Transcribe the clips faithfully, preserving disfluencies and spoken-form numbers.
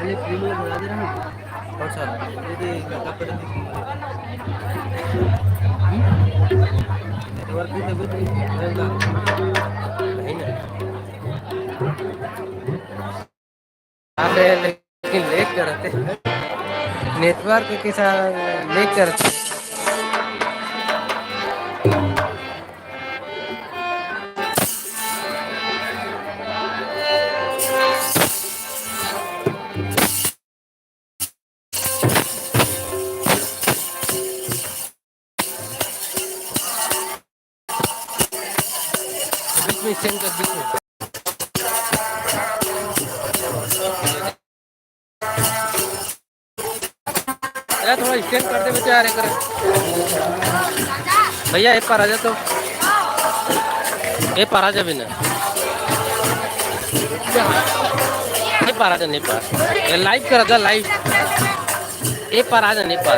अरे, फ्री में बना दे रहा हूँ। कौन सा? ये दे, लड़का पकड़ दे। नेटवर्क की तबीयत नहीं है। नहीं ना। अरे, लेकिन लेट करते। नेटवर्क के साथ लेट करते। बीच में स्टैंड कर, बीच में। अरे, थोड़ा स्टैंड कर दे बेटा यार, एक। भैया, एक बार आ जा तो। एक बार आ जा बिना। एक बार आ जा, नहीं पार। ये लाइव कर दे, लाइव। एक बार आ जा, नहीं पार।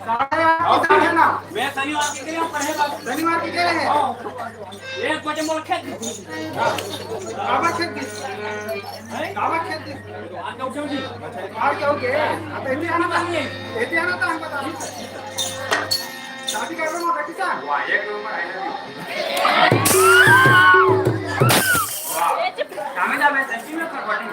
साढ़े आठ की साढ़े नौ। मैं शनिवार के लिए पढ़े बाबू। शनिवार के लिए है। हाँ। एक बजे मोर खेत दी। बाबा खेत दी। हैं? बाबा खेत दी। तो आज क्या उठे जी? आज क्या हो गया? अब एती आना था। एती आना था, हम बता। शादी कर रहे हो, बेटी सा? वाह, एक नंबर, I love you। वाह। जामे, जामे, सच्ची में कर बटी।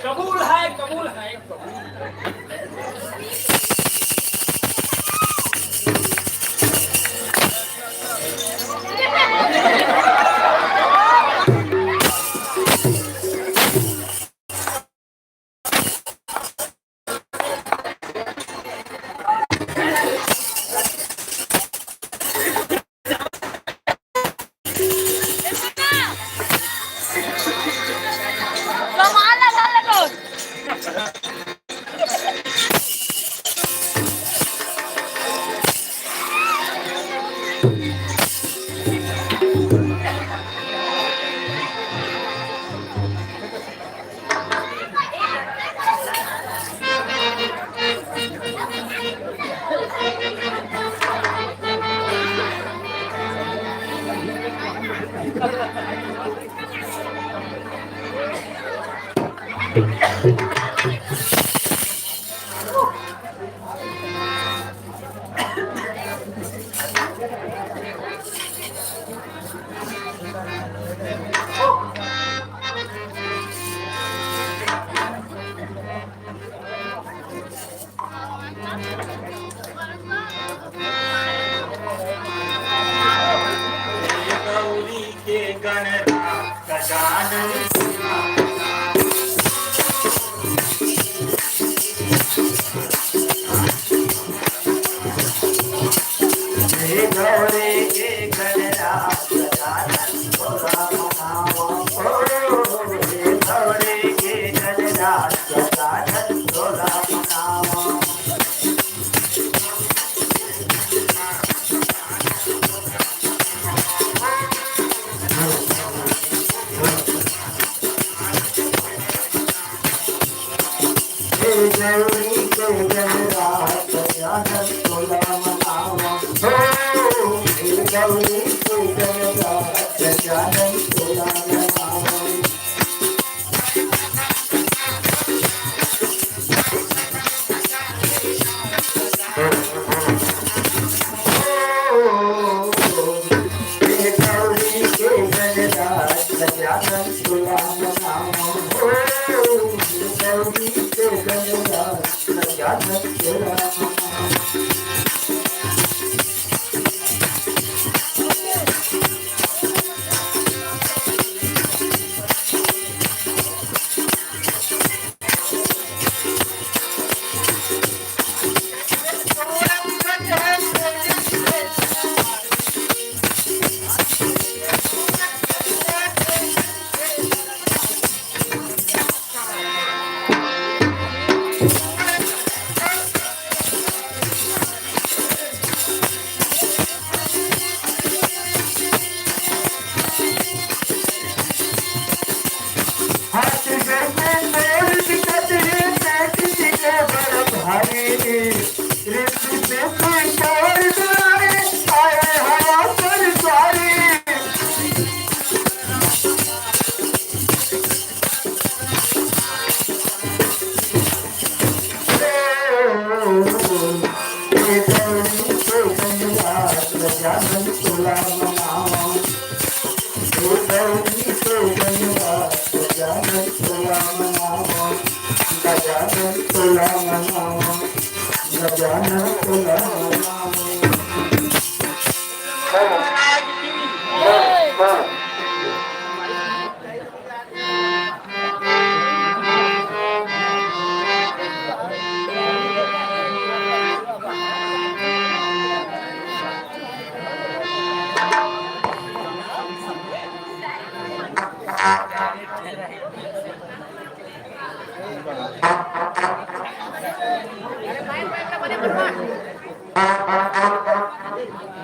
कबूल है, कबूल है, कबूल। गौरी के गणराज गजानन सुना। हे गौरी के गणराज गजानन तोला मनावा। ओ, हे गौरी के गणराज गजानन तोला मनावा। हे गौरी के गणराज गजानन तोला मनावा। हो, हे गौरी के गणराज गजानन तोला मनावा।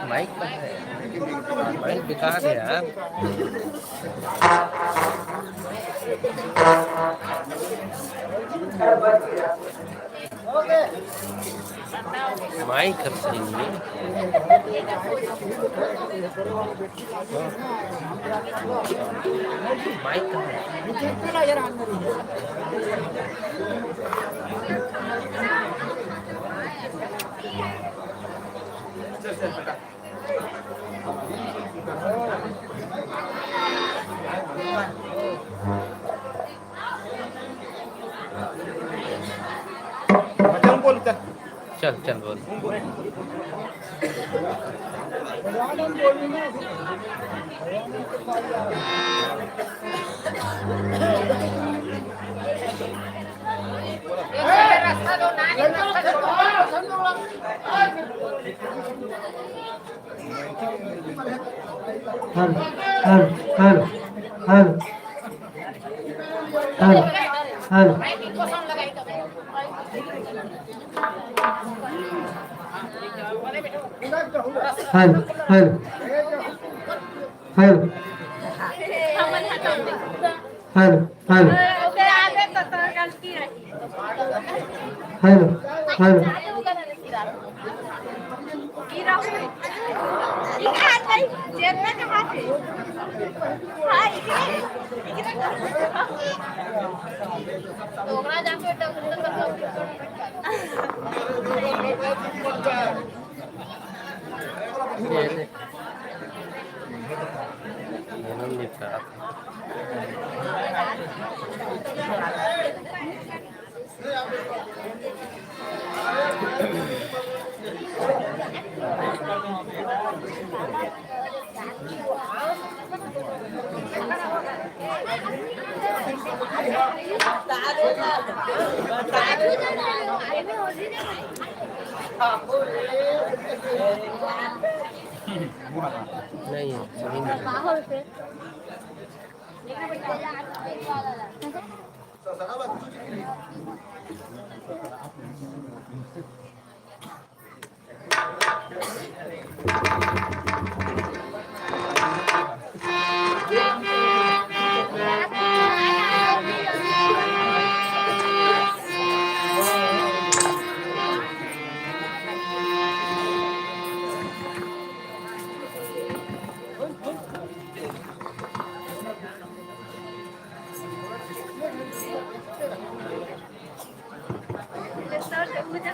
माइक कहाँ है? माइक बेकार है यार। माइक अब सही नहीं है। माइक कहाँ है? चल, चल, बोल। Hello, hello, hello, hello. Hello, hello. Hello, hello. Hello. Hello, hello. Hello, hello. नहीं है, सही नहीं है।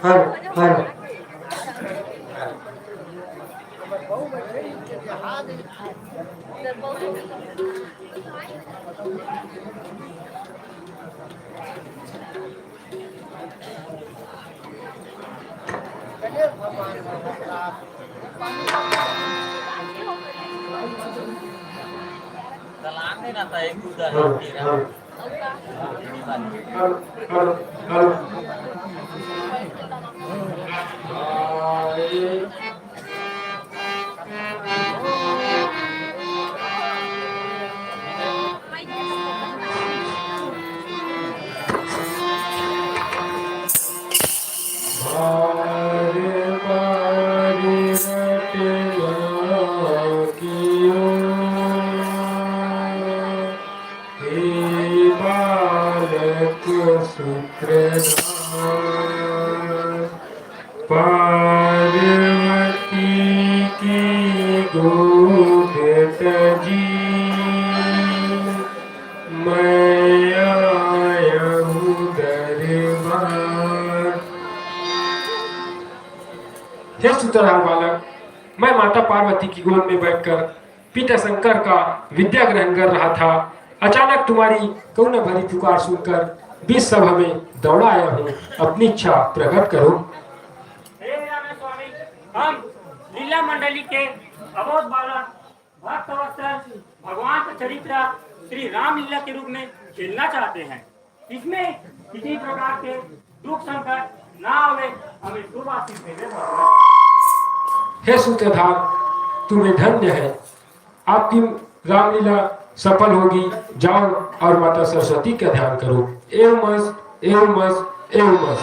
Hello, hello. बार बार रटना कियो, हे बालक सूत्रधार। पार्वती की गोद तजी, मैं आया हूँ दरबार। हे सूत्रधार बालक, मैं माता पार्वती की गोद में बैठकर पिता शंकर का विद्या ग्रहण कर रहा था। अचानक तुम्हारी करुणा भरी पुकार सुनकर बीच सभा में दौड़ा आया हूँ। अपनी इच्छा प्रकट करो। हे राम स्वामी, हम लीला मंडली के अबोध बालक भक्त वत्सल भगवान का चरित्र श्री रामलीला के रूप में खेलना चाहते हैं। इसमें किसी प्रकार के दुख संकट ना आवे, हमें शुभ आशीष दे दे भगवान। हे सूत्रधार, तुम्हें धन्य है, आपकी रामलीला सफल होगी। जाओ और माता सरस्वती का ध्यान करो। एवमस, एवमस, एवमस।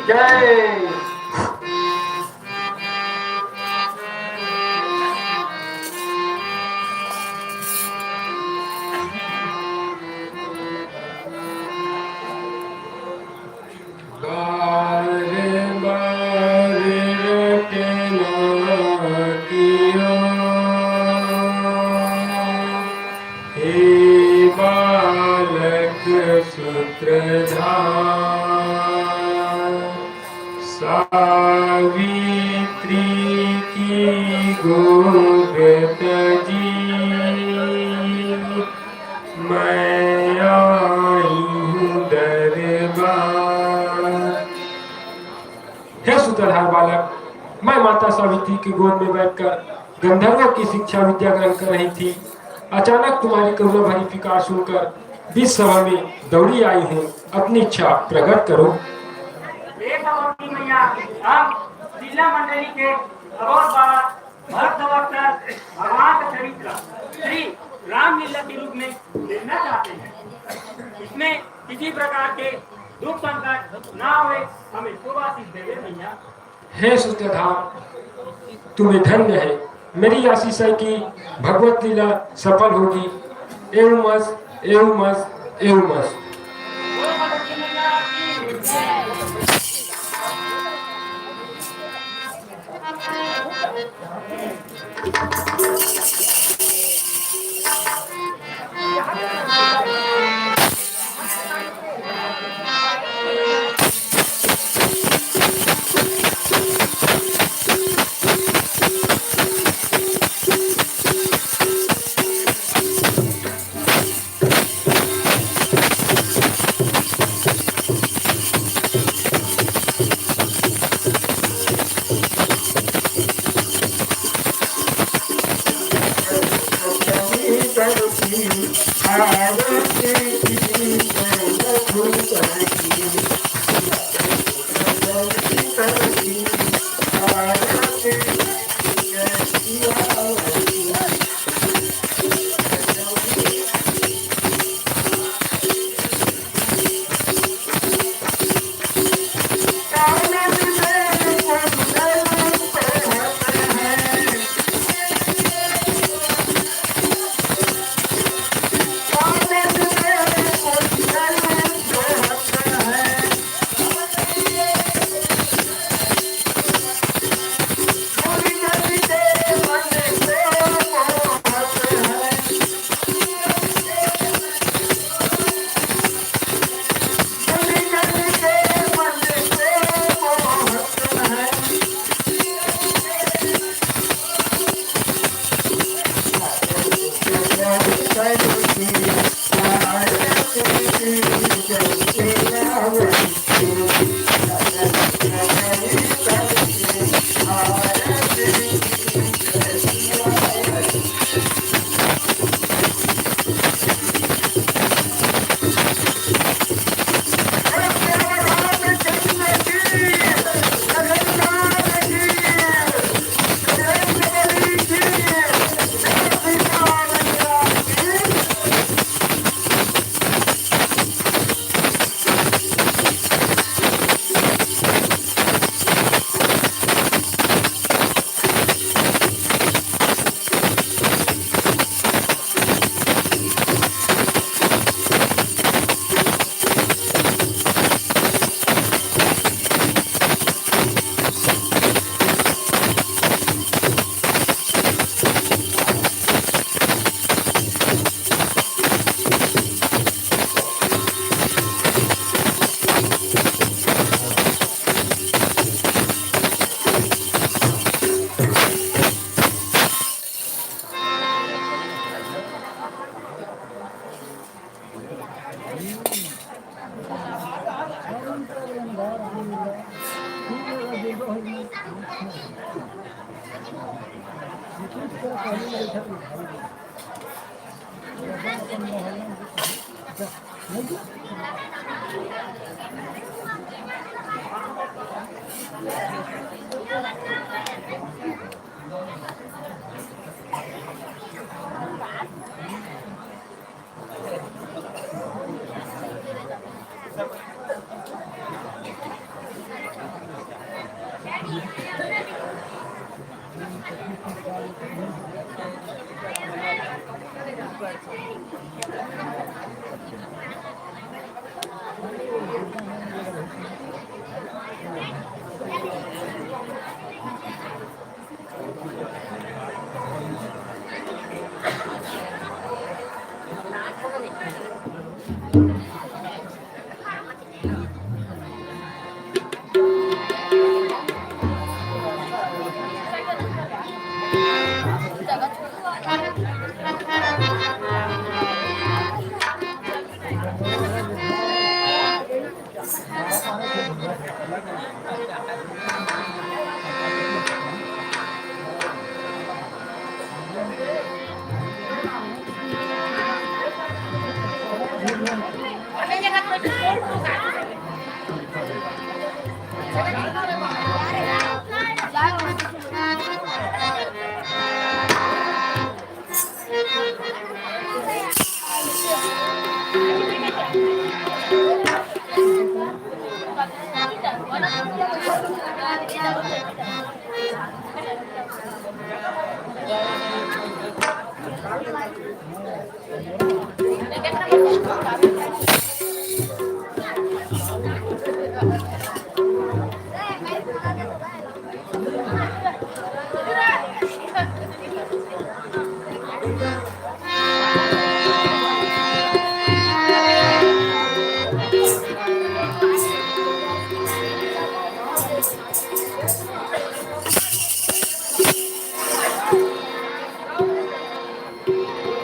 जय। बार बार रटना कियो, हे बालक सूत्रधार। सावित्री की गोद तजी, मैं आई हूँ दरबार। हे सूत्रधार बालक, मैं माता सावित्री की गोद में बैठकर गंधर्वों की शिक्षा विद्या ग्रहण कर रही थी। अचानक तुम्हारी करुणा भरी पुकार सुनकर बीच सभा में दौड़ी आई हूँ, अपनी इच्छा प्रकट करो। हे भगवती मैया, हम जिला मंडली के अवोर बालक भक्त वत्सल भगवान का चरित्र श्री रामलीला के रूप में देखना चाहते हैं। इसमें किसी प्रकार के दुख संकट ना होए, हमें शुभ आशीष देवे मैया। हे सूत्रधार, तुम्हें धन्य है। मेरी आशीष है कि भगवत लीला सफल होगी। एवमस, एवमस, एवमस।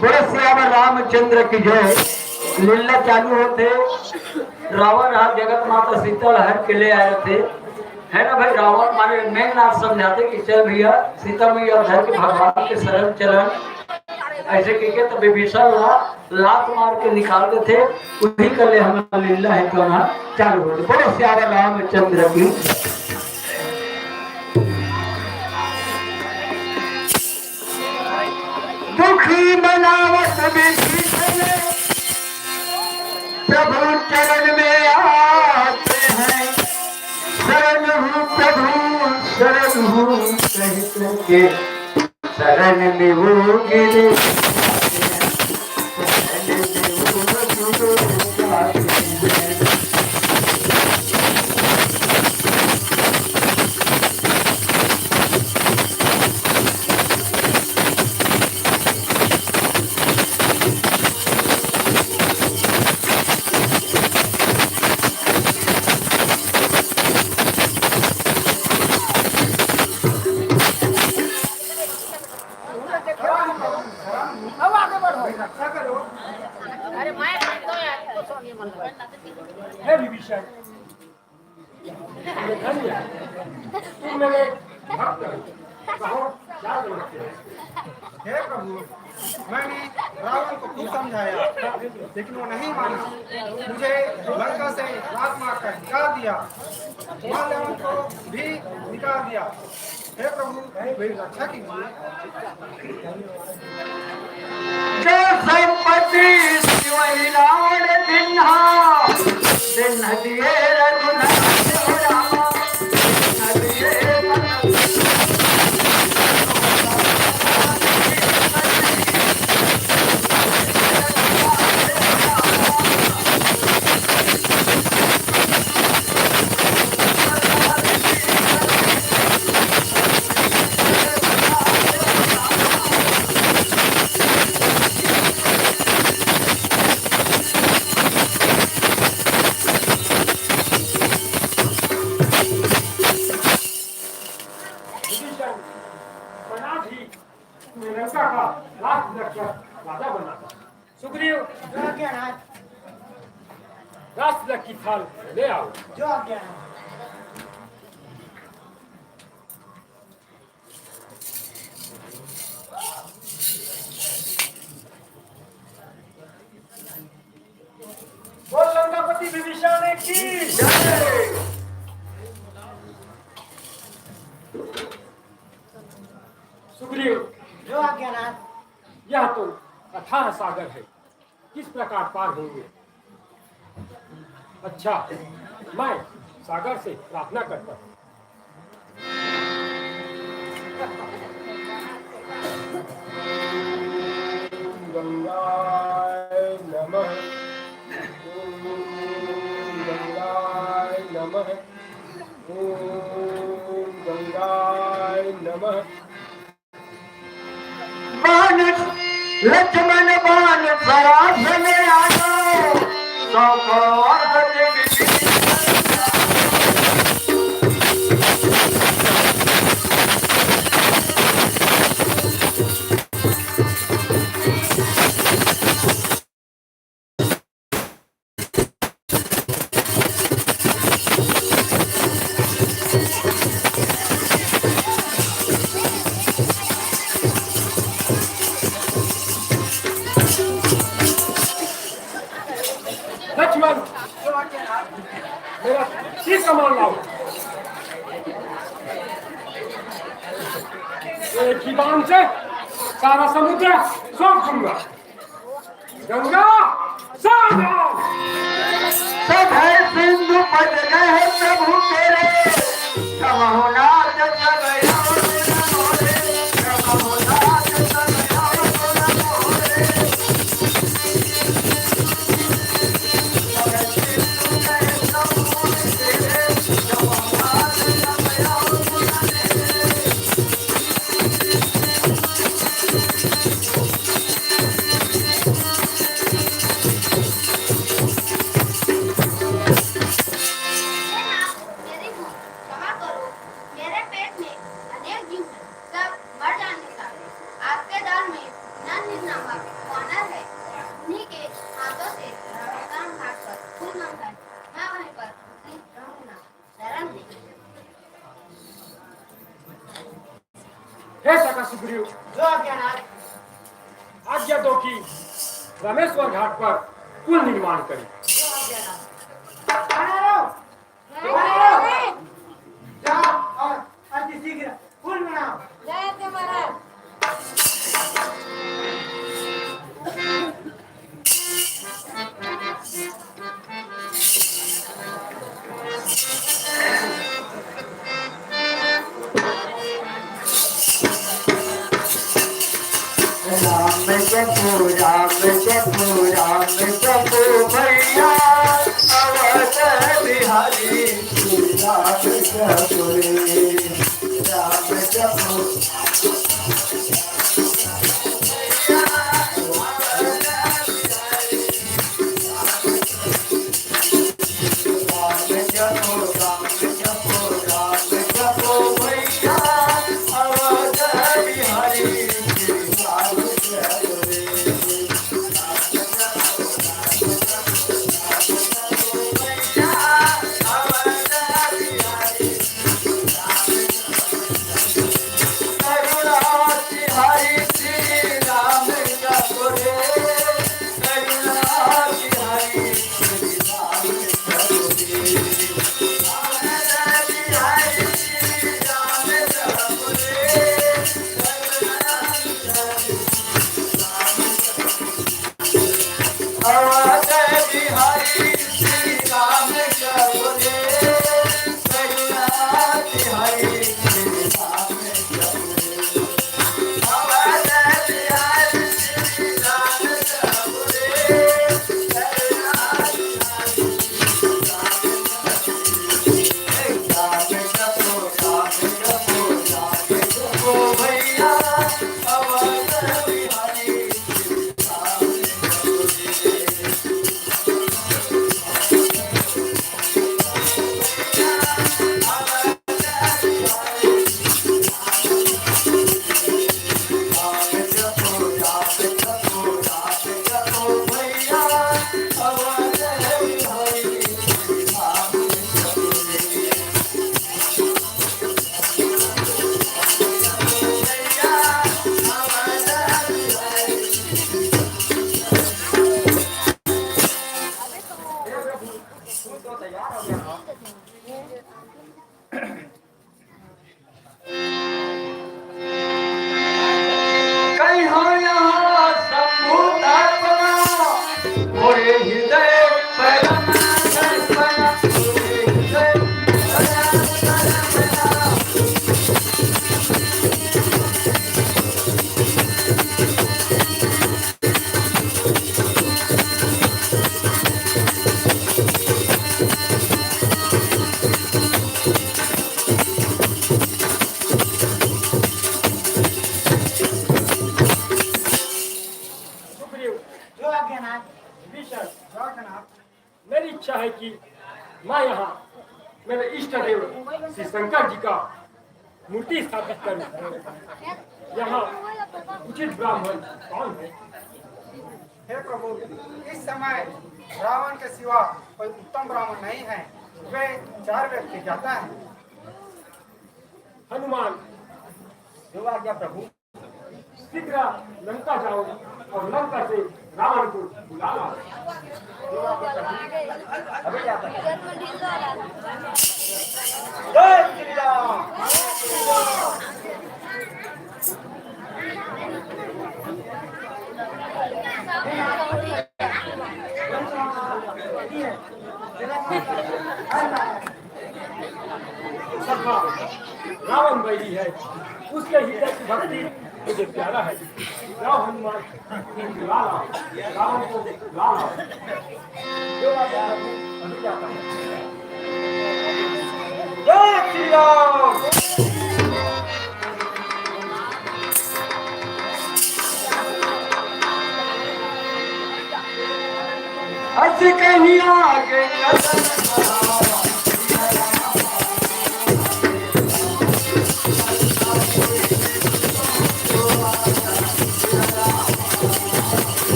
बोलो सियावर रामचंद्र की जय। लीला चालू होथे, रावण ह जगत माता सीता ल हर के ले आए रथे, है ना भाई? रावण माने मेघनाथ समझाथे कि चल भैया, सीता मैया धर के भगवान के शरण चलन, ऐसे कहिके त विभीषण ला लात मार के निकाल देथे। उही कर ले हमर लीला हे तो ना चालू होथे। बोलो सियावर रामचंद्र की। दुखी मनावत विभीषण प्रभु चरण में आते हैं। शरण हूँ प्रभु, शरण हूँ कह करके शरण में वो गिरे। शरण में वो गिरे। हे विभीषण, तुम मेरे भक्त हो, कहो क्या जरूरत है? हे प्रभु, मैंने रावण को खूब समझाया, लेकिन वो नहीं माना। मुझे लंका से लात मारकर निकाल दिया, माल्यवन को भी निकाल दिया। हे प्रभु, मेरी रक्षा कीजिए। जो संपत्ति वही रावण दिन्हा, दिन्ह दिए रघुनाथ राम। विभीषण बना भी लंका का राष्ट्र रक्षक राजा बना था। सुग्रीव, जो आज्ञा है। राष्ट्र रक्षक थाल ले आओ। जो आज्ञा है। विभीषण की जय। सुग्रीव, जो आज्ञानाथ। यह तो अथाह सागर है, किस प्रकार पार होंगे? अच्छा, मैं सागर से प्रार्थना करता हूँ। गंगाय नमः। ओम गंगाय नमः। ओम गंगाय नमः। बाण लक्ष्मण बाण सरासन आयो, सौ को अर्थ दे विभीषण। लक्ष्मण, मेरा तीर कमान लाओ। एक ही बाण से सारा समुद्र सौंप दूंगा। गंगा, सागर। सभय सिंधु पद नह प्रभु तेरे, समहो नाथ सब और न मोरे, समहो नाथ सब और न मोरे। सभय सिंधु पद नह प्रभु तेरे, समहो नाथ सब और न मोरे। हे नाथ, मेरी भूल क्षमा करो। मेरे पेट में अनेक जीव हैं, सब मर जाने का। आपके दाल में नंद नामक वानर है, उन्हीं के हाथों से राम घाट पर फूल मंगता है। मैं वहीं पर रहूंगा। हे सखा सुग्रीव, जो आज्ञा नाथ। आज्ञा दो कि रामेश्वर घाट पर पुल निर्माण करें। जो आज्ञा नाथ। जा और अति शीघ्र पुल बनाओ। जय महाराज। राम जपो, राम जपो, राम जपो भैया, अवध बिहारी श्री राम जपो रे, राम जपो। कहियो यहाँ शंभु तर्पण, मोरे हृदय परम तर्पण, मोरे हृदय परम तर्पण। सुग्रीव, जो आज्ञानाथ। विभीषण, जो आज्ञानाथ। मेरी इच्छा है कि मैं यहाँ मेरे इष्ट देव श्री शंकर जी का मूर्ति स्थापित करूं। यहाँ उचित ब्राह्मण कौन है? हे प्रभु, इस समय रावण के सिवा कोई उत्तम ब्राह्मण नहीं है। वे चार व्यक्ति जाता है। हनुमान, जो आज्ञा प्रभु। शीघ्र लंका जाओ और लंका से रावण को बुला लाओ। अभी जाता है। जय श्री राम। सखा, रावण बैरी है, उसके हृदय की भक्ति मुझे प्यारा है। जाओ हनुमान, लाला, रावण को लाला। जो राजा है, अभी जाता है। जय श्री राम। अस कहीं आगे कदम बढ़ावा।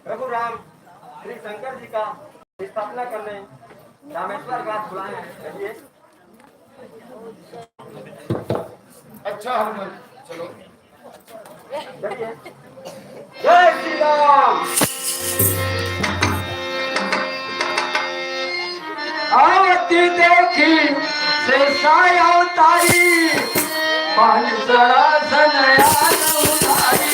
प्रभु राम श्री शंकर जी का स्थापना करने रामेश्वर घाट बुलाए हैं। चलिए। अच्छा हनुमान, चलो। चलिए। जय श्री राम। आवती देखी से साय अवतारी, पांच सरासन यार उतारी।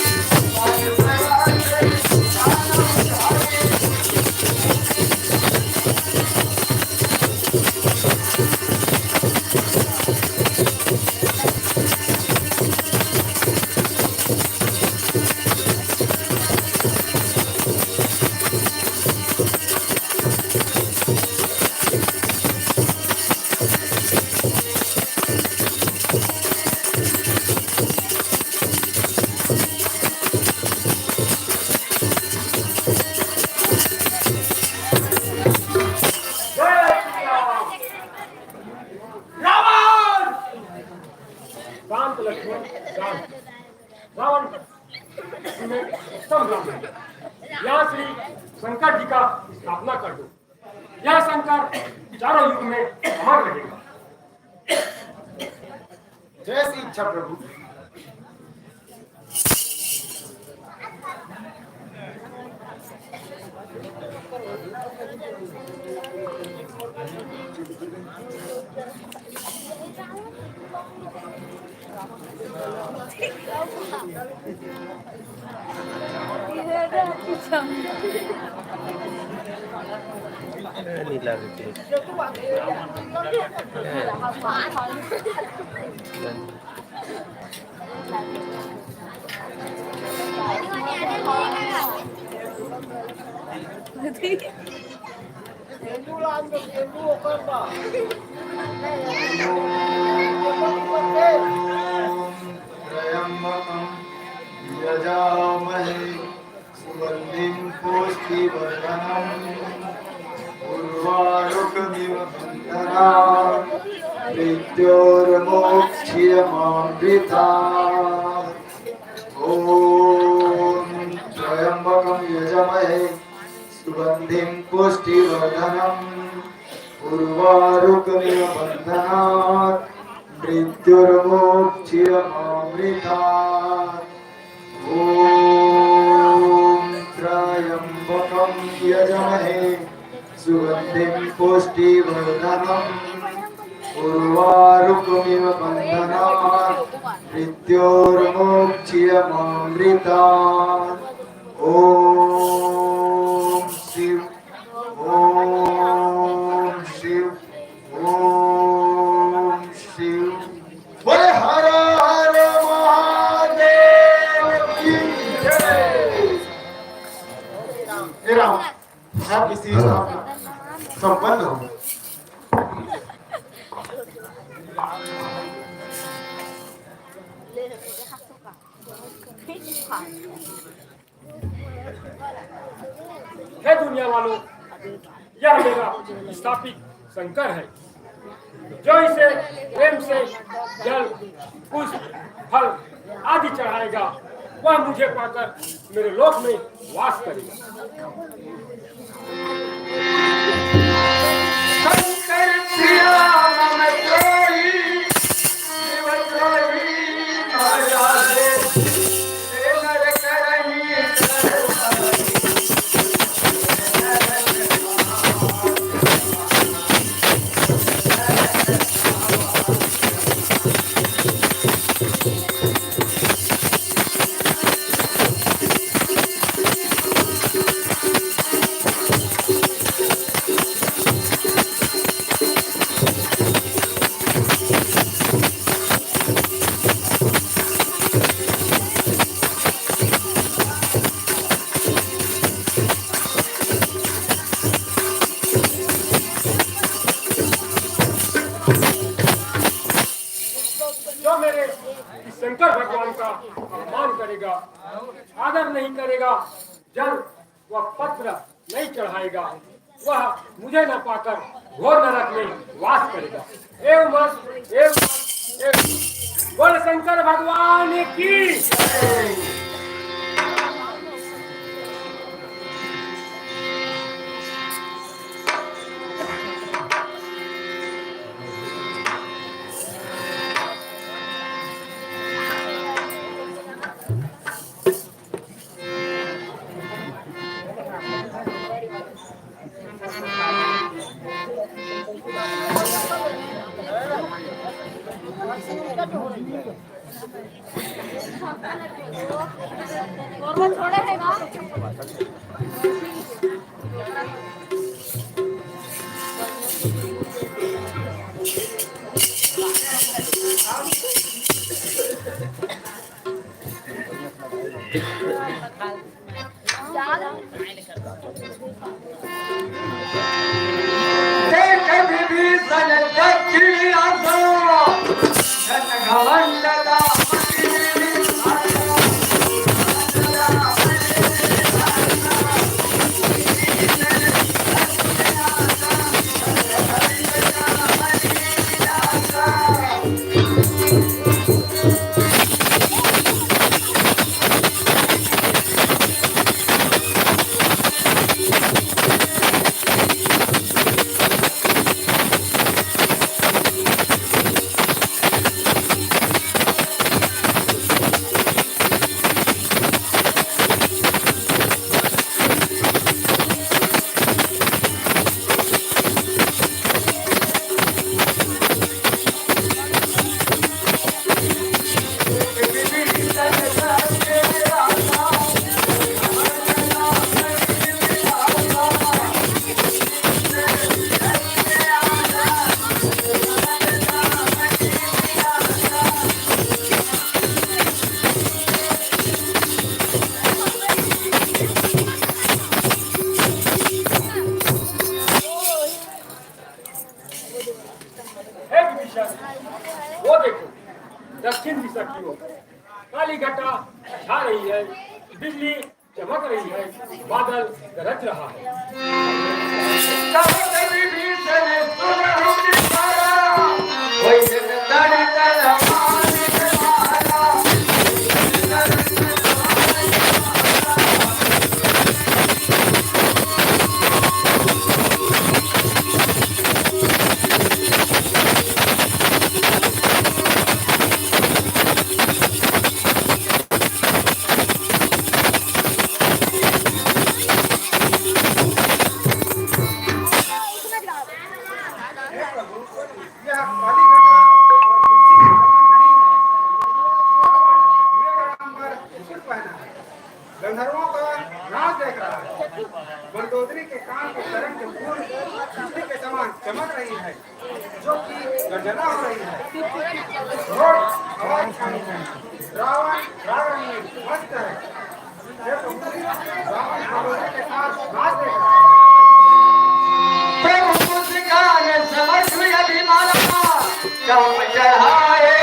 यह शंकर चारों युग में अमर रहेगा। जैसी इच्छा प्रभु। त्र्यम्बकं यजामहे सुगन्धिं पुष्टिवर्धनम्। उर्वारुकमिव बन्धनान् मृत्योर्मोक्षयमामृतात्। ॐ त्र्यम्बकं यजामहे सुगन्धिं पुष्टिवर्धनम्। उर्वारुकमिव बन्धनात् मृत्योर्मोक्षयमामृतात्। ॐ त्र्यम्बकं यजामहे सुगन्धिं पुष्टिवर्धनम्। उर्वारुकमिव बन्धनात् मृत्योर्मोक्षयमामृतात्। ॐ शिव, ॐ शिव, ॐ शिव। बोले हर हर महादेव की जय। हे राम, आपकी श्री स्थापना संपन्न हो। हे दुनिया वालों, यह मेरा स्थापित शंकर है, जो इसे प्रेम से जल, पुष्प, फल आदि चढ़ाएगा, वह मुझे पाकर मेरे लोक में वास करेगा। शंकर प्रिया मम त्राहि, शिव त्राहि महादेव। जो मेरे शंकर भगवान का अपमान करेगा, आदर नहीं करेगा, जल व पत्र नहीं चढ़ाएगा, वह मुझे न पाकर घोर नरक में वास करेगा। एवं मत, एवं मत, एवं मत। बोल शंकर भगवान की। वो देखो, दक्षिण दिशा की ओर काली घटा छा रही है, बिजली चमक रही है, बादल गरज रहा है। गंधर्वों का नाच देख रहा है। मंदोदरी के कान के तरंग के फूल बिजली के समान चमक रही है, जो कि गर्जना हो रही है। घोर आवाज छाई है। रावण राग रंगीन मस्त है। ये तो रावण मंदोदरी के साथ नाच देख रहा है। प्रभु मुस्कान समझ अभिमाना, कम चढ़ाए।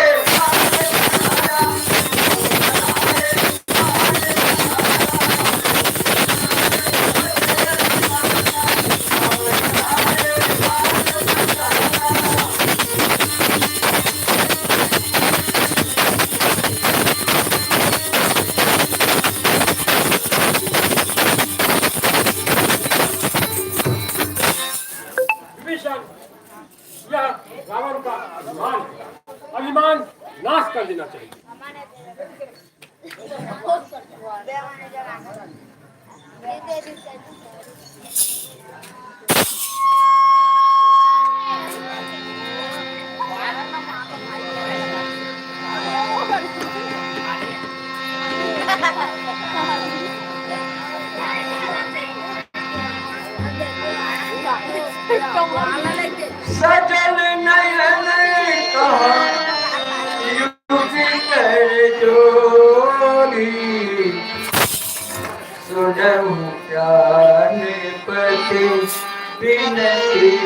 विभीषण, यह रावण का अभिमान है। अभिमान नाश कर देना चाहिए। सजल नयन कहाँ युग कर जोड़ी, सुनहु प्राणपति बिनती।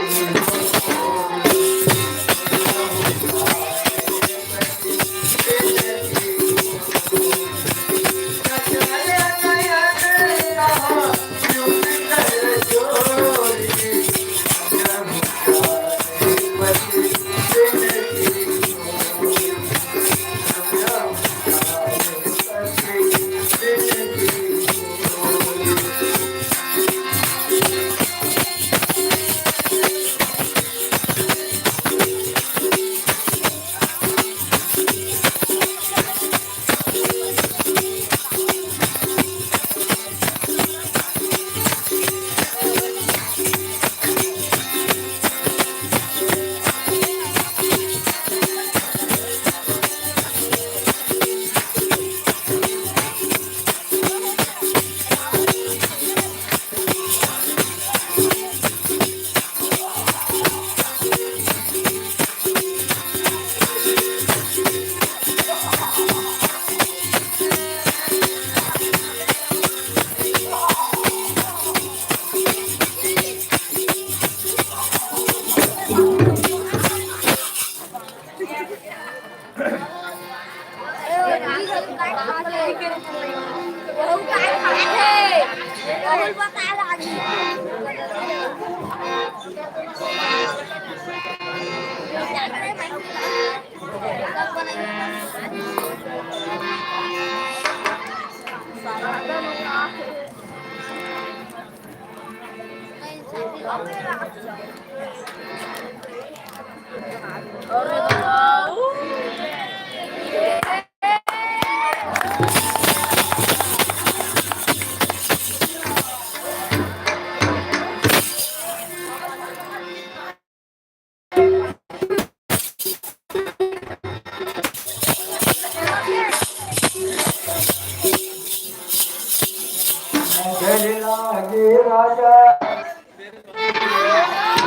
नजर लागे राजा,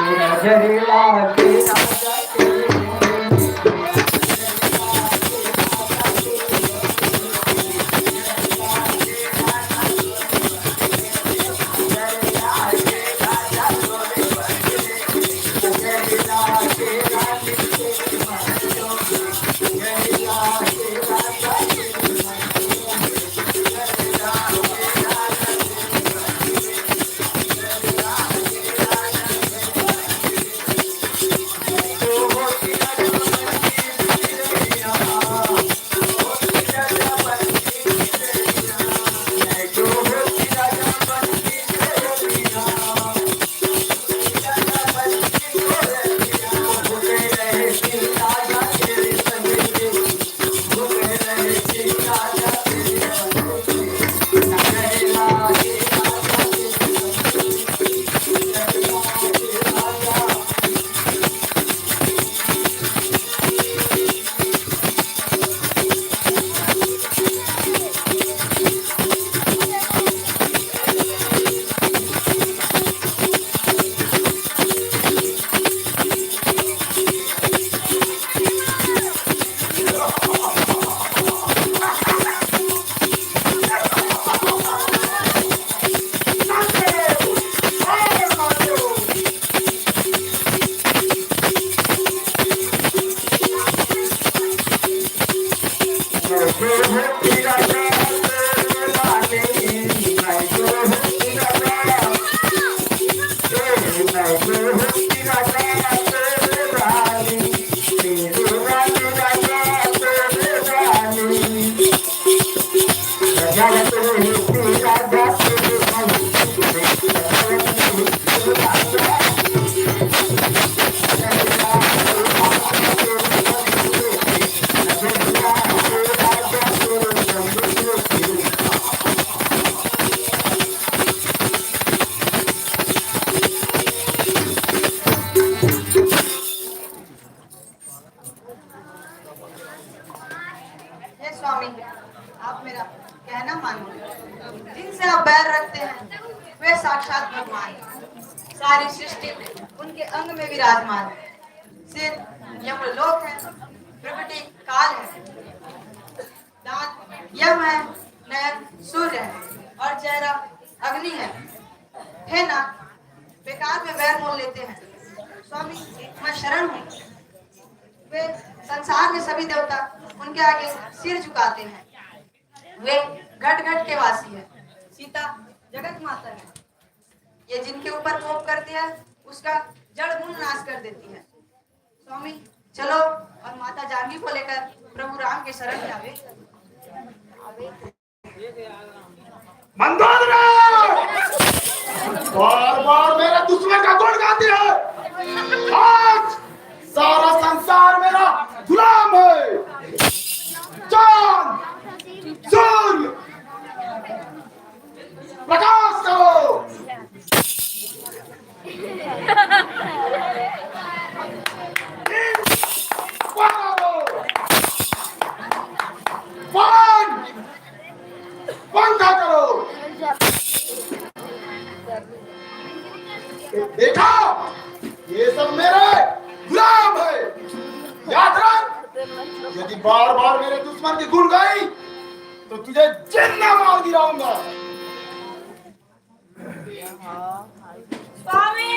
नजर लागे राजा। हे स्वामी, आप मेरा कहना मानो। जिनसे आप बैर रखते हैं, वे साक्षात भगवान हैं। सारी सृष्टि उनके अंग में विराजमान है। सिर यमलोक है, प्रकृति काल है, दांत यम है, नयन सूर्य है और चेहरा अग्नि है। हे नाथ, बेकार में बैर मोल लेते हैं। स्वामी, मैं शरण हूँ। वे संसार में सभी देवता उनके आगे सिर झुकाते हैं। वे घट घट के वासी है। सीता जगत माता है। ये जिनके ऊपर कोप करती है, उसका जड़ मूल नाश कर देती है। स्वामी, चलो और माता जानकी को लेकर प्रभु राम के शरण में आवे। मंदोदरी! बार बार मेरे दुश्मन का गुण गाती है। आज सारा संसार मेरा गुलाम है। चांद, सूर्य, प्रकाश करो। पवन, पंखा करो। देखा, ये सब मेरे गुलाम है। याद रख, यदि बार बार मेरे दुश्मन की गुण गाई तो तुझे जिंदा मार गिराऊंगा। स्वामी।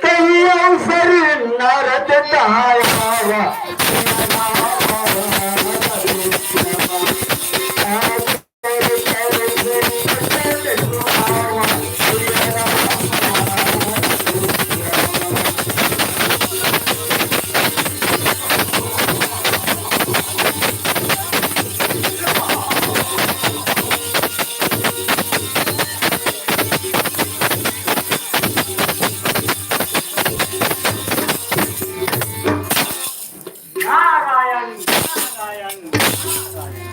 कही अवसर नारद तारा। नारायण नारायण नारायण।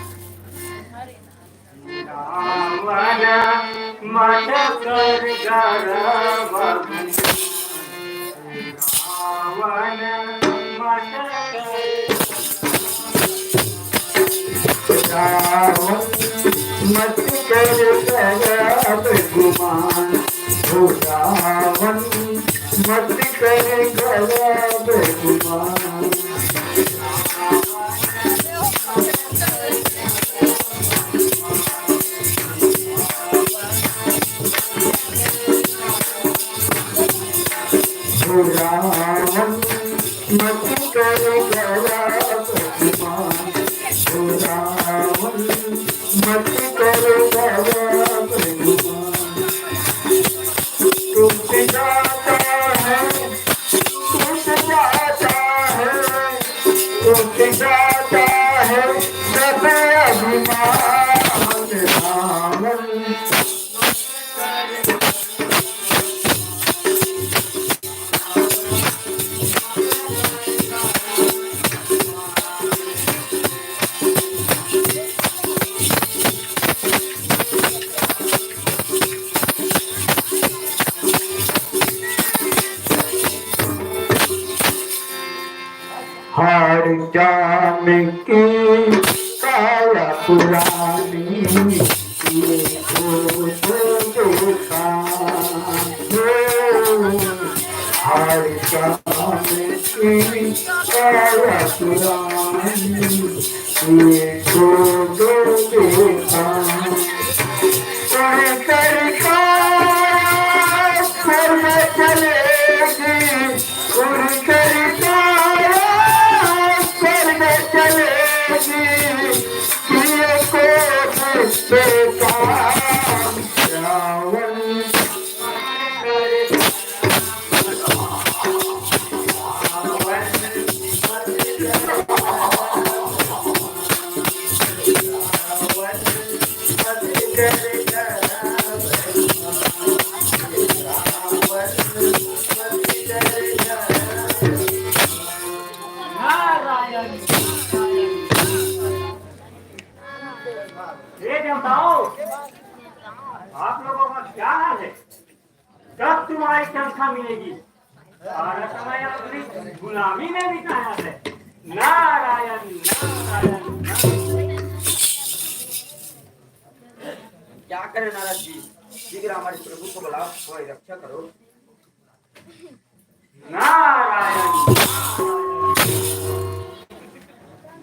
रावण मत कर गर्व गुमान। रावण मत कर रावण मत कर गर्व गुमान। हो रावण मत कर गर्व गुमान। रावण मत कर गर्व गुमान। रावण मत कर गर्व गुमान। टूट जाता है, टूट जाता है, टूट जाता है सब अभिमान। रावण हाड़ जाम की काया पुरानी, ये घोर नारायण। हे देवताओं, आप लोगों का क्या हाल है? कब तुम्हारी तनख्वाह मिलेगी? सारा समय आपने गुलामी में बिताया है। नारायण, नारायण, नारायण। क्या करें नारद जी, शीघ्र हमारे प्रभु को बुलाओ, हमारी रक्षा करो। नारायण।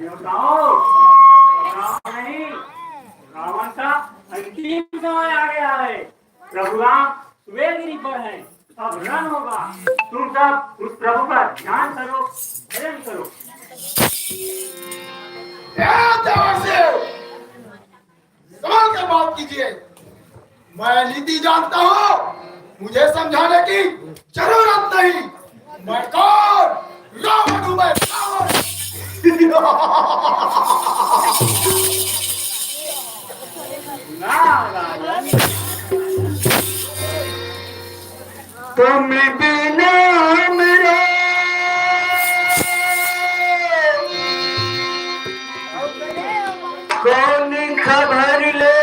देवताओं, घबराओ नहीं, रावण का अंतिम समय आ गया है। प्रभु राम सुबेलगिरी पर है, अब रण होगा। तुम सब उस प्रभु का ध्यान करो, भजन करो। हे देवर्षि, संभल कर बात कीजिए। मैं नीति जानता हूँ, मुझे समझाने की जरूरत नहीं। मैं कौन? रावण हूँ मैं, रावण। नारायण। तुम बिना मेरा कौन खबर ले,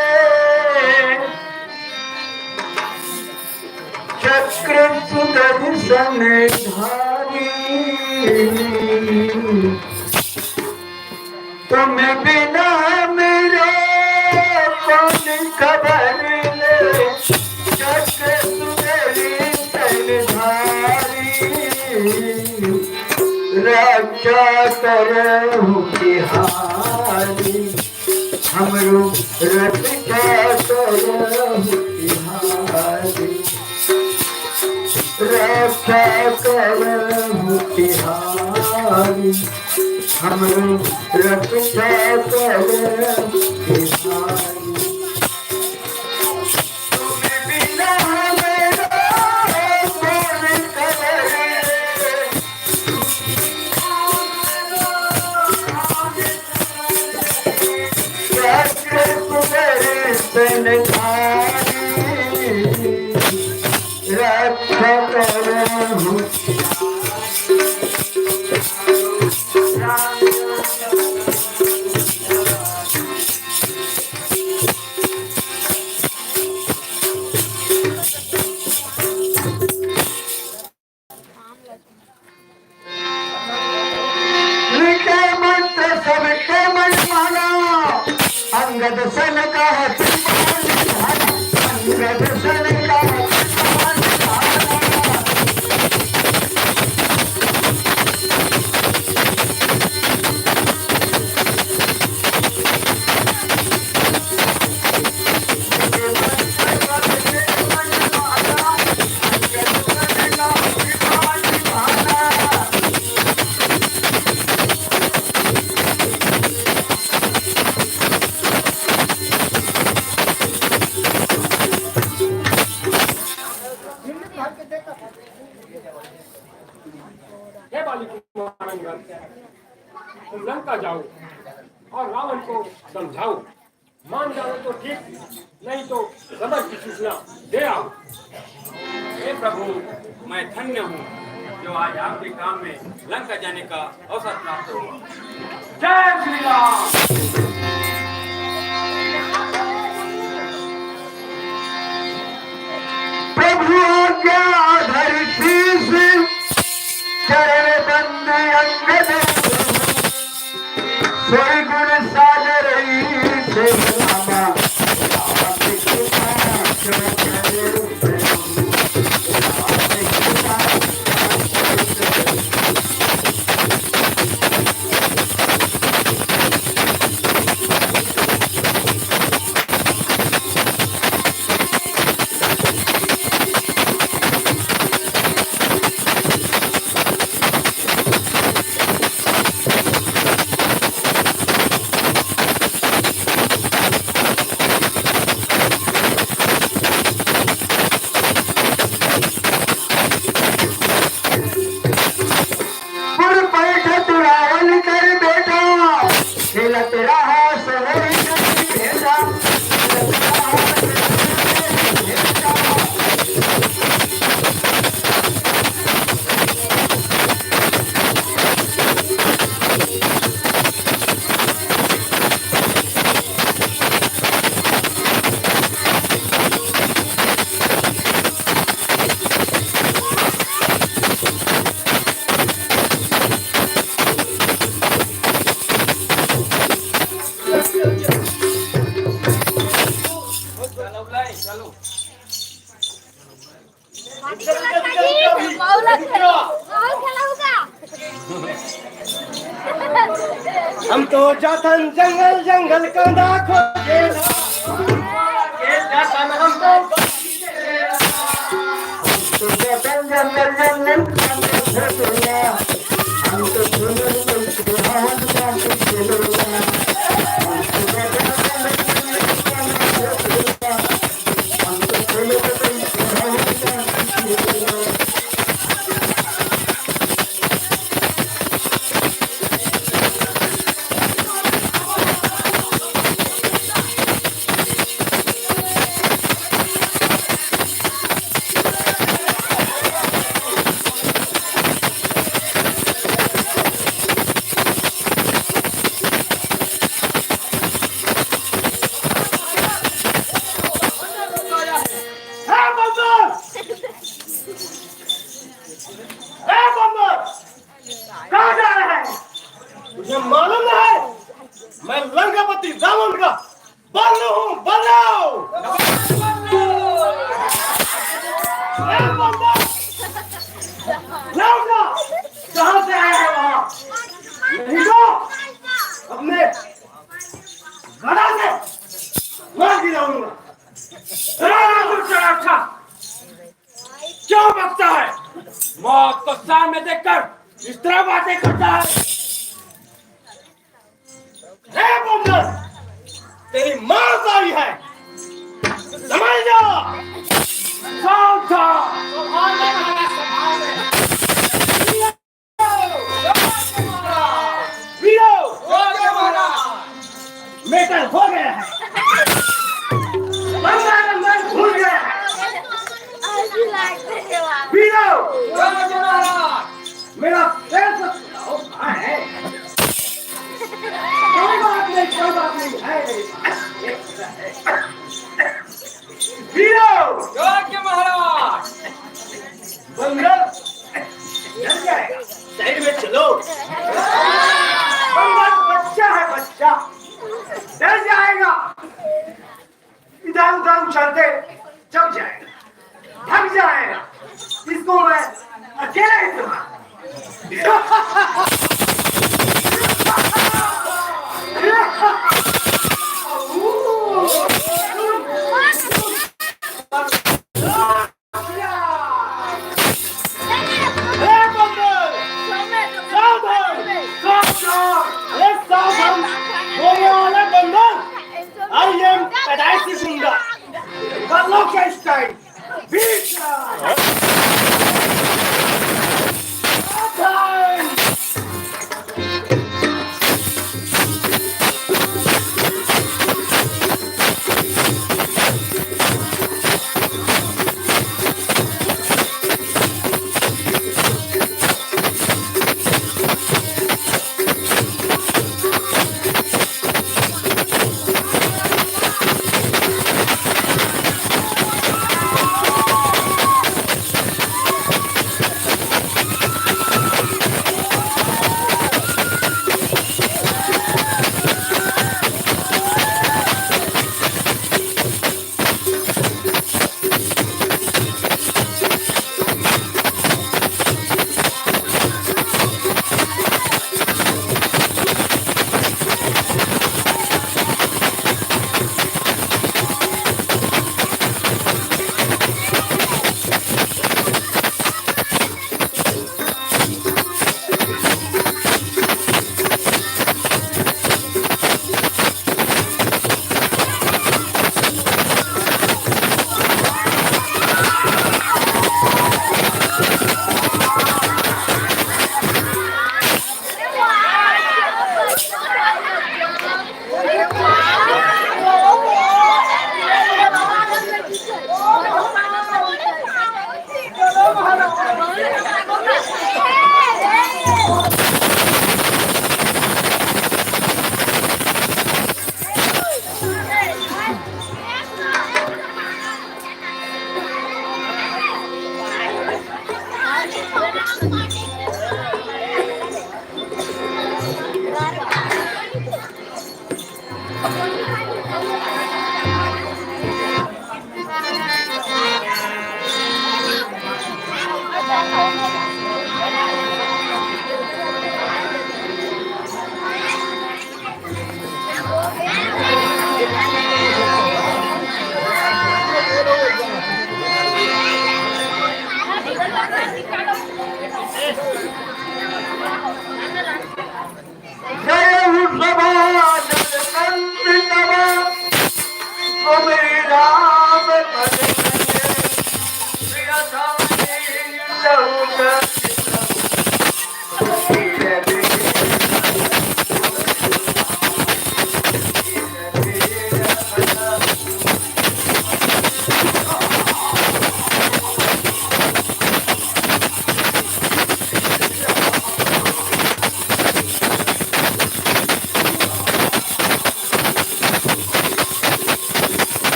चक्र सुदर्शन धारी। तुम बिना मेरा कौन खबर ले, जग सुंदरी तनधारी। रक्षा करहु बिहारी, हमरो रक्षा करहु बिहारी। रक्षा करहु बिहारी, हमरो रक्षा करहु बिहारी। तुम बिना मेरा कौन खबर ले, रक्षा करहु। लिखे मंत्र सबके मन माना, अंगद सन कहत अंगद सन कहत। हे बाली कुमार अंगद, तुम लंका जाओ और रावण को समझाओ। मान जाओ तो ठीक, नहीं तो समर की सूचना दे आओ। हे प्रभु, मैं धन्य हूँ जो आज आपके काम में लंका जाने का अवसर प्राप्त हुआ। जय श्री राम। प्रभु आज्ञा धरती से, चरण बंद अंगद। सोई गुण सागर ईश रामा। चलो भाई, चलो। माटी के लड़का जी, माहौल अच्छा। माहौल खेला होगा। हम तो जाथन जंगल जंगल कांदा खोजे ला। ये जाथन हम तो ए बंदर! ए बंदर! कहाँ जा रहा है? तुझे मालूम नहीं? मैं लंकापति रावण का बल्लू हूँ, बल्लू! ए बंदर! लौट जा! जहाँ से आया है वहाँ। नहीं तो अपने गदा से मार गिराऊंगा। ए, तू चढ़ा क्या बकता है? मौत को सामने देखकर इस तरह बातें करता है? हे बंदर, तेरी माँ आई है, समझ जा। सावधान। वीरो, मेटल हो गया है। बंदर अंदर घुस गया है। वीरो, मेरा पैर तो छुड़ाओ, कहाँ है? कोई बात नहीं, कोई बात नहीं, है। वीरो! योग्य महाराज! बंदर डर जाएगा, साइड में चलो। बंदर बच्चा है, बच्चा, डर जाएगा। इधर उधर उछलते जब जाएगा, भाग जाएगा। इसको मैं अकेला ही संभाल। ए बंदर! सावधान! सावधान! ए सावधान! बोलने वाला बंदर! आई एम पैदाइशी गुंडा। कल्लो के स्टाइल। बीच। सावधान!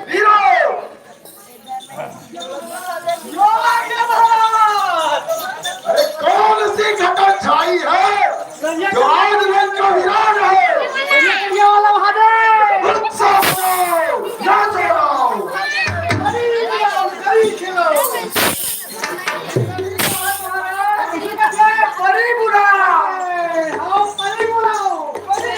वीरो! अरे कौन सी घटा छाई है जो आज रंग का विराज है? उत्साह हो, नाचो। परी बुलाओ, परी बुलाओ, परी।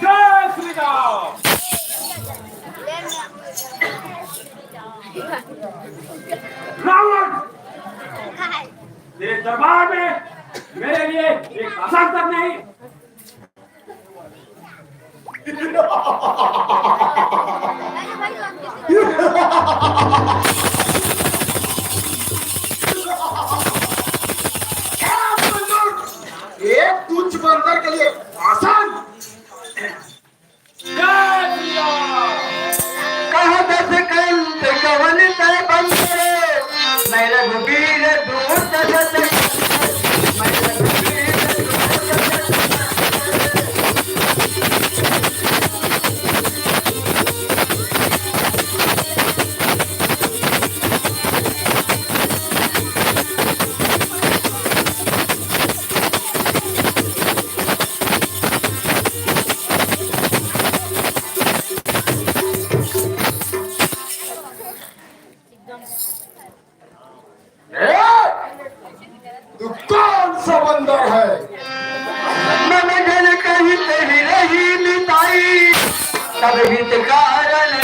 जय श्री राम। रावण, तेरे दरबार में मेरे लिए एक आसन तक नहीं। एक तुच्छ बंदर के लिए आसन। कहा दस कल ते कवन ते तब हितकारन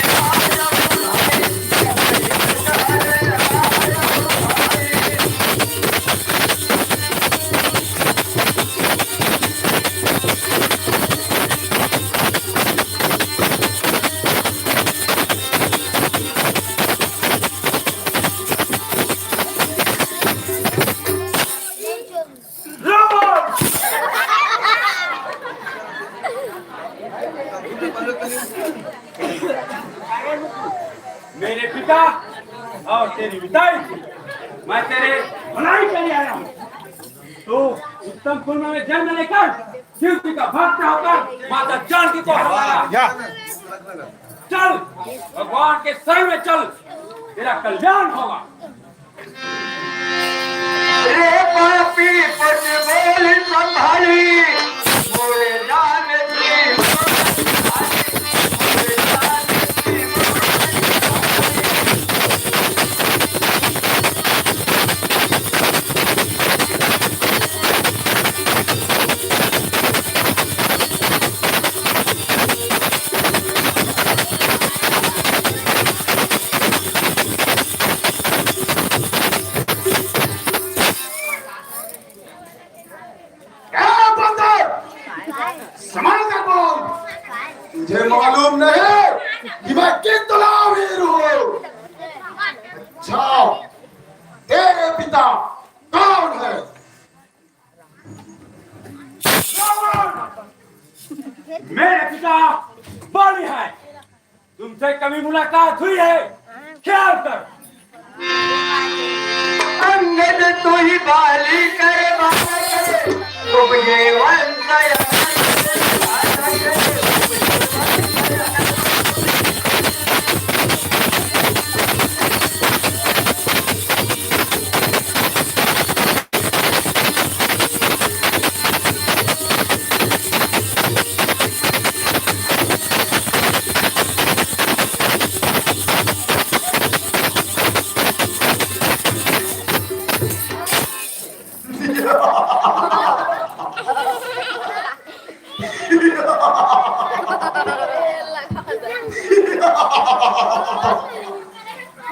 मेरे पिता और तेरी मिताई, मैं तेरे भलाई के लिए आया हूँ। तू उत्तम कुल में जन्म लेकर शिव जी का भक्त होकर माता जानकी को हराया। चल, भगवान के शरण में चल, तेरा कल्याण होगा। रे पापी पट बोल संभाली, मोरे जान की क्या बंदर? संभाल कर बोल। तुझे मालूम नहीं कि मैं कितना वीर हूँ? अच्छा, तेरे पिता कौन है? मेरे पिता बलि है। तुमसे कभी मुलाकात हुई है? ख्याल कर। अंगद तू ही बाली कर बालक, उपजे वंश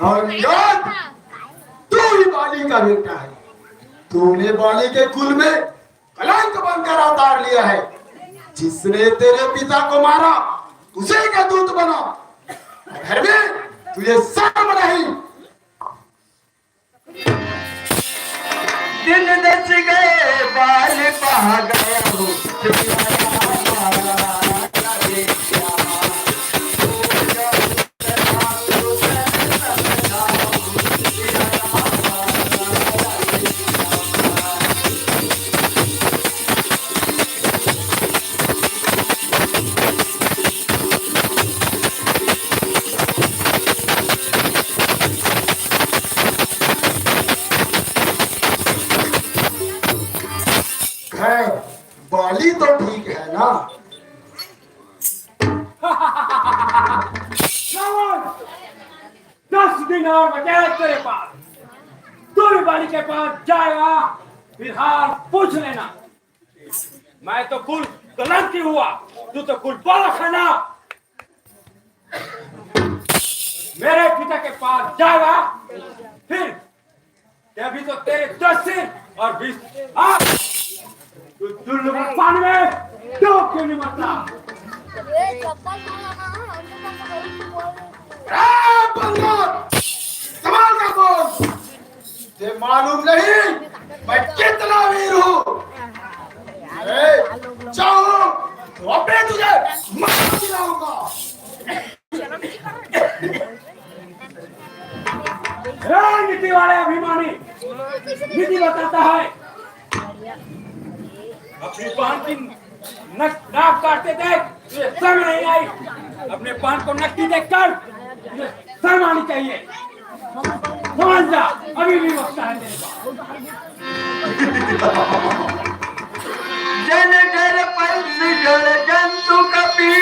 और याद, तू ही बाली का बेटा है। तूने बाली के कुल में कलंक बनकर अवतार लिया है। जिसने तेरे पिता को मारा, उसी का दूत बना। घर में तुझे शर्म नहीं। दिन दस गए, बाल पहा गया हो। खैर, बाली तो ठीक है ना? रावण, दस दिन और बचे हैं तेरे पास। तू भी बाली के पास जाएगा, फिर हाल पूछ लेना। मैं तो कुल कलंकी हुआ, तू तो कुल बालक है ना। मेरे पिता के पास जाएगा, फिर तभी तो तेरे दस सिर और बीस हाथ। तू दुल्लू पानी में डूब क्यों नहीं मरता? ए, बंदर, संभाल कर बोल। तुझे मालूम नहीं मैं कितना वीर हूँ। अरे, चाहूँ तो अभी तुझे मार गिराऊंगा। हे नीति वाले अभिमानी, नीति बताता है। अपनी बहन की नक, नाक काटते देख तुझे शर्म नहीं आई? अपने बहन को नकली देखकर तुझे शर्म आनी चाहिए। समझ जा, अभी भी वक्त है तेरे पास। जन जल पंच जल जंतु कपि,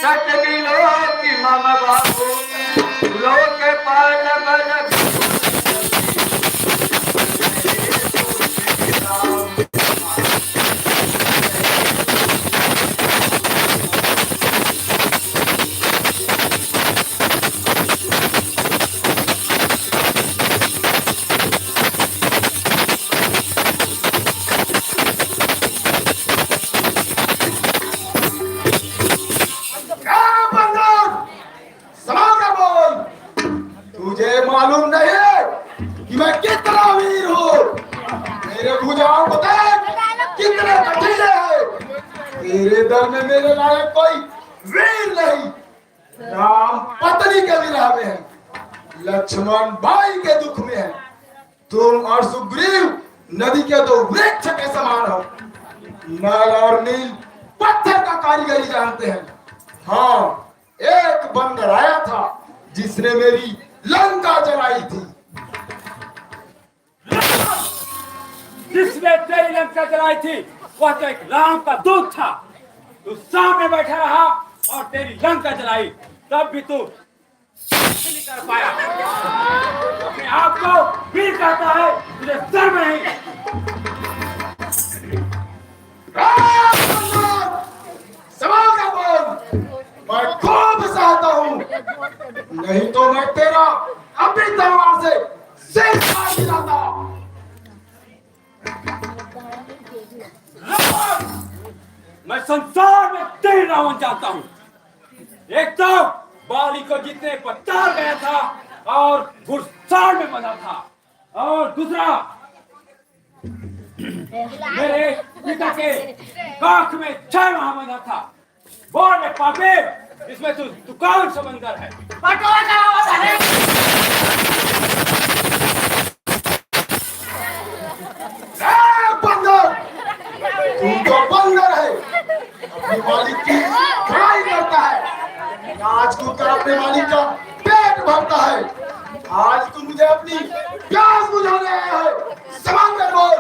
सत विलोकि मम बाहु, लोकपाल बल मालूम नहीं कि मैं कितना वीर हूँ। मेरे भुजाओं को देख, कितने कटीले हैं। तेरे दल में मेरे लायक कोई वीर नहीं। राम पत्नी के विरह में है, लक्ष्मण भाई के दुख में है। तुम और सुग्रीव नदी के दो वृक्ष के समान हो। नल और नील पत्थर का कारीगरी जानते हैं। हाँ, एक बंदर आया था जिसने मेरी लंका जलाई थी। जिसने तेरी लंका जलाई थी, वह तो एक राम का दूत था। तू सामने बैठा रहा और तेरी लंका जलाई, तब भी तू कुछ नहीं कर पाया। अपने आप को वीर कहता है, तुझे शर्म नहीं? राम! संभाल कर बोल, मैं खूब सहता हूँ, नहीं तो मैं तेरा अभी तलवार से सिर काट गिराता। रावण! मैं संसार में तीन रावण जानता हूँ। एक तो बाली को जीतने पताल गया था और घुड़साल में बंधा था, और दूसरा मेरे पिता के काख में छह माह बंधा था। बोल रे पापी, इसमें तू तू कौन सा बंदर है? बटोरा का आवाज है। ए बंदर, तू तो बंदर है, अपने मालिक की खिराई करता है, नाच कूद कर अपने मालिक का पेट भरता है। आज तू मुझे अपनी प्यास बुझाने आया है, संभल कर बोल।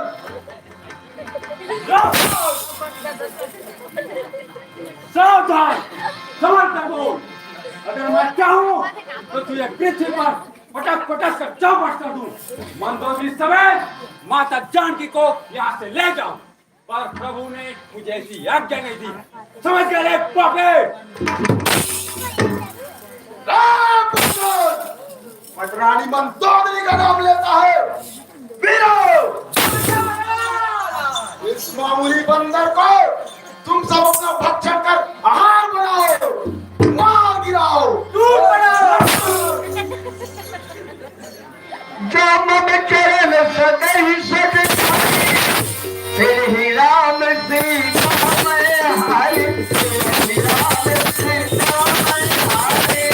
सावधान, संभल कर बोल। अगर मैं चाहूँ तो तुझे पृथ्वी पर पटक पटक कर चौपट कर दूं। मंदोदरी समेत माता जानकी को यहाँ से ले जाऊं, पर प्रभु ने मुझे ऐसी आज्ञा नहीं दी। समझ गए रे पापी? राम प्रसाद, पटरानी मंदोदरी का नाम लेता है। वीरो, इस मामूली बंदर को तुम सब अपना भक्षण कर आहार बनाओ, मार गिराओ। जो मम चरण सदहि सद तेहि राम सीता मैं हरि, तेहि राम सीता मैं हरि।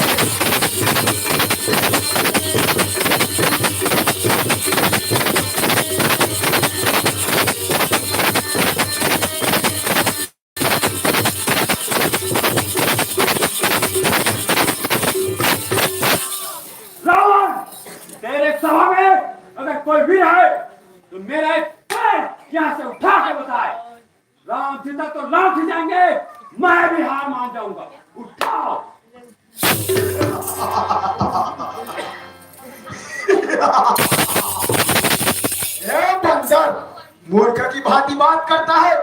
रावण, तेरे सभा में अगर कोई वीर है तो मेरा एक पैर यहाँ से उठा के बताए। राम सीता तो लौट ही जाएंगे, मैं भी हार मान जाऊंगा। उठाओ। ए बंदर, मूर्ख की भांति बात करता है।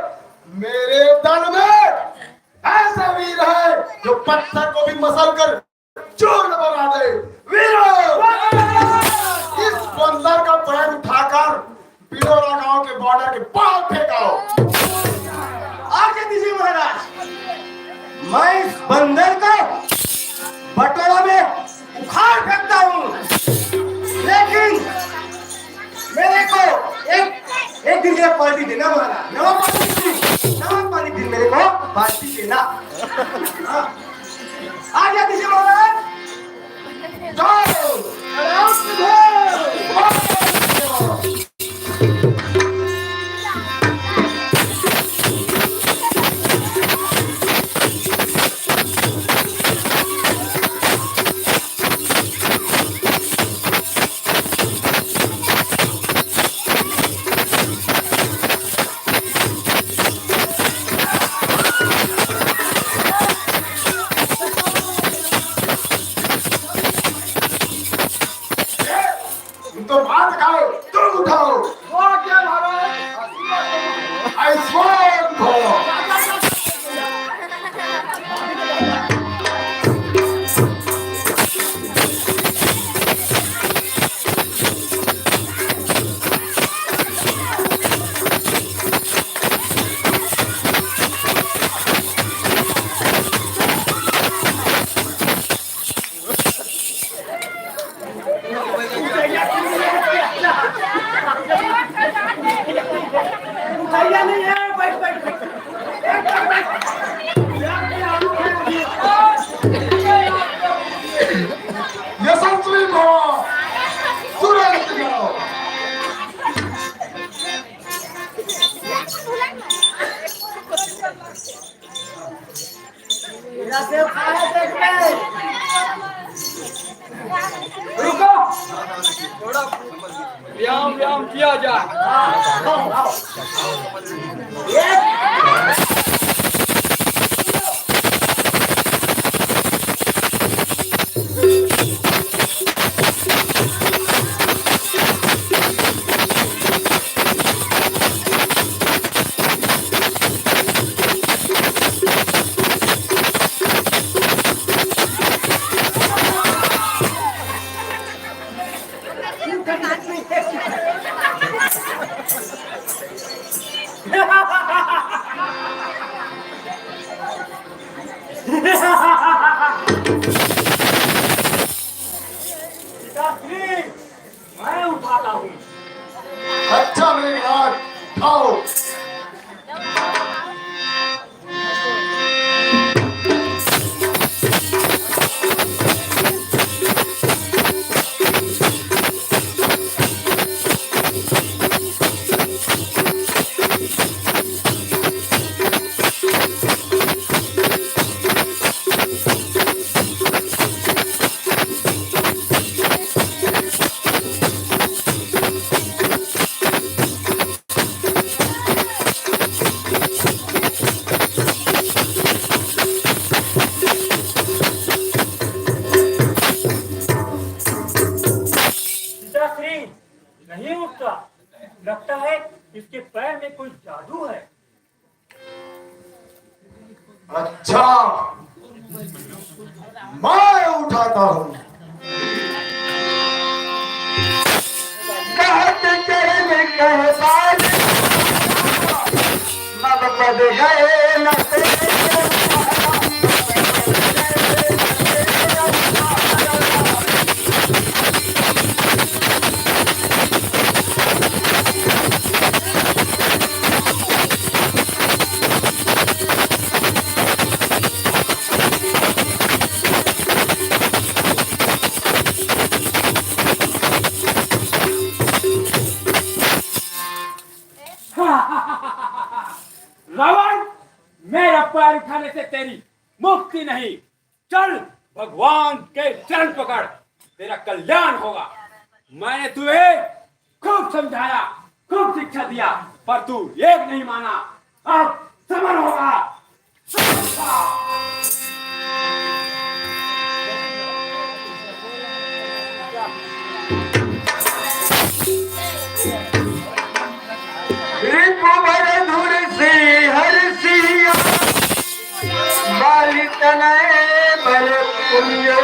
मेरे दल में ऐसा वीर है जो पत्थर को भी मसल कर चूर्ण बना दे। वीरो, इस बंदर का पैर उठाकर पिड़ोरा गांव के बॉर्डर के पार फेंकाओ। आज्ञा दीजिए महाराज, मैं इस बंदर को बटोरा में उखाड़ फेंकता हूँ, लेकिन मेरे को एक एक दिन के लिए पार्टी देना महाराज, नवा पार्टी, नवा पार्टी दिन मेरे को पार्टी देना। हाँ। आज्ञा दीजिए महाराज। जाओ। रुको, थोड़ा व्यायाम व्यायाम किया जाए। मैं उठाता हूँ। अच्छा मेरे विराट, उठाओ। पिताश्री नहीं उठता। लगता है इसके पैर में कोई जादू है। अच्छा, मैं उठाता हूँ। कहत चरण कह बाज, मम पद गए न तेज। रावण, मेरा पैर उठाने से तेरी मुक्ति नहीं। चल, भगवान के चरण पकड़, तेरा कल्याण होगा। मैंने तुझे खूब समझाया, खूब शिक्षा दिया, पर तू एक नहीं माना। अब समर होगा। रिपुवर धुर से हर सिया, बालि तनय बल पुनियो,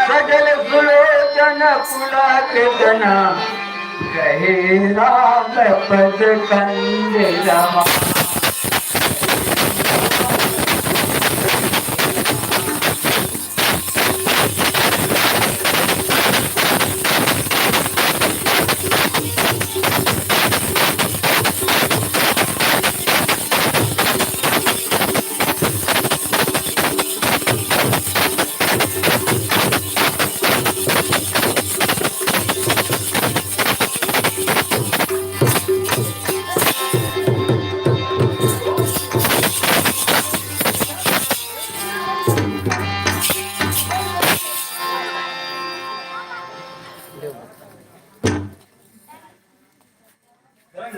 सजल सुलोचन पुलक जना, कहे राम पद कंद रमा।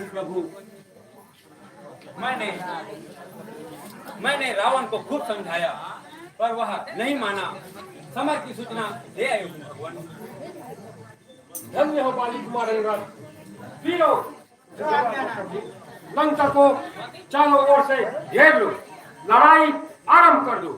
प्रभु, मैंने, मैंने रावण को खूब समझाया, पर वह नहीं माना। समर की सूचना दे आए हूँ भगवान। धन्य हो बाली कुमार रघुराज। वीरों, लंका को चारों ओर से घेर लो, लड़ाई आरंभ कर दो।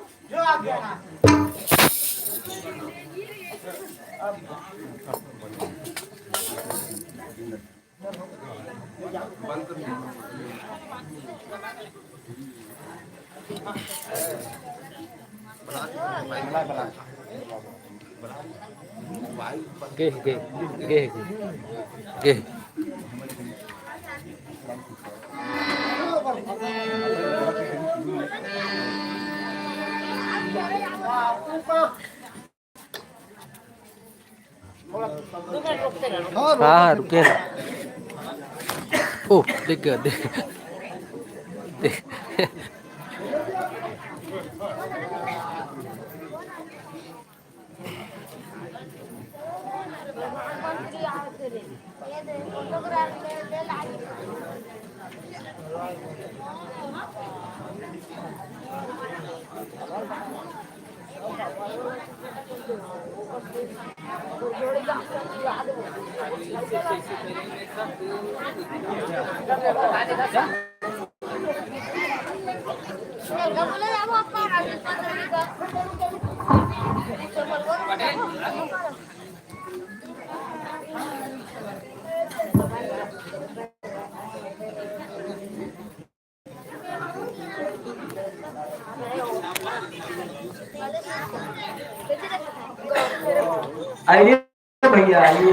गे, गे, गे, गे, गे। हाँ, हाँ, रुके ना। ओ, देख गया, देख, देख। आइए भैया, आइए।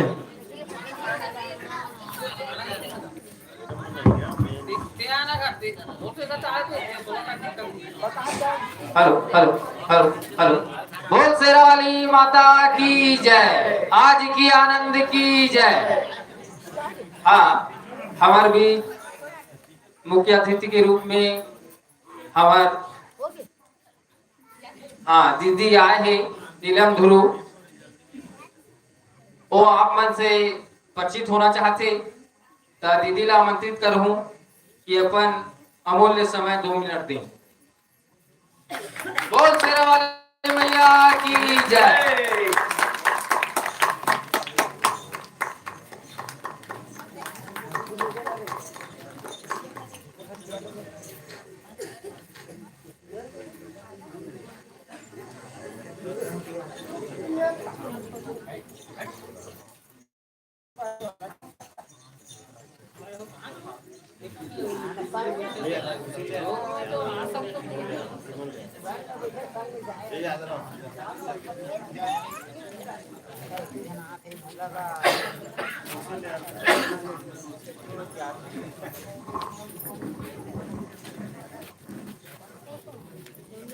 Hello, hello, hello, hello. बोल शेरा वाली माता की जय, आज की आनंद की जय। हाँ, हमारे बीच मुख्य अतिथि के रूप में हमार, हाँ, दीदी आए हे, नीलम ध्रुव। वो आप मन से परिचित होना चाहथे, त दीदी ला आमंत्रित करहूँ कि अपन अमूल्य समय दो मिनट दें। बोल शेरा वाली मैया की जय।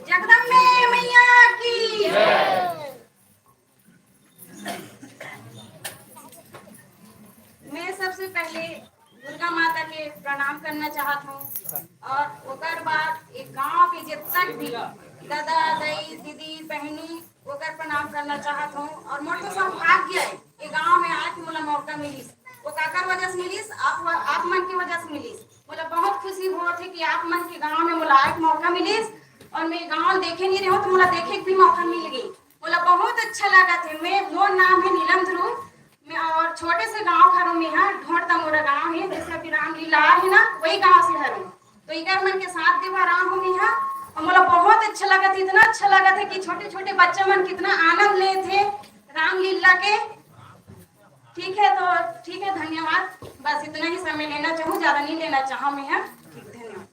जगदम्बे मैया की। मैं सबसे पहले दुर्गा माता के प्रणाम करना चाहत हूँ और ओकर बाद एक गांव के जब तक भी दादा, दाई, दीदी, बहनी, ओकर प्रणाम करना चाहत हूँ। और मोर तो सौभाग्य है, ये गांव में आके मोला मौका मिलिस। वो काकर वजह से मिलिस? आप, आप मन की वजह से मिलिस। मोला बहुत खुशी होत है कि आप मन के गांव में मोला आए के मौका मिलिस और मैं गांव देखे नहीं रही हूँ, तो मोला देखे के भी मौका मिल गई। मोला बहुत अच्छा लगा थे। मैं, मोर नाम है नीलम ध्रुव। मैं और छोटे से गांव हरों में, हाँ, ढोंड तमोरा गांव है, जैसे अभी रामलीला है ना, वही गांव से हरों। तो इकर मन के साथ देवा राम हूँ मैं, हाँ। और मोला बहुत अच्छा लगा थे, इतना अच्छा लगा थे कि छोटे छोटे बच्चे मन कितना आनंद ले थे रामलीला के। ठीक है, तो ठीक है, धन्यवाद। बस इतना ही समय लेना चाहूँ, ज्यादा नहीं लेना चाहा मैं, हाँ। ठीक, धन्यवाद।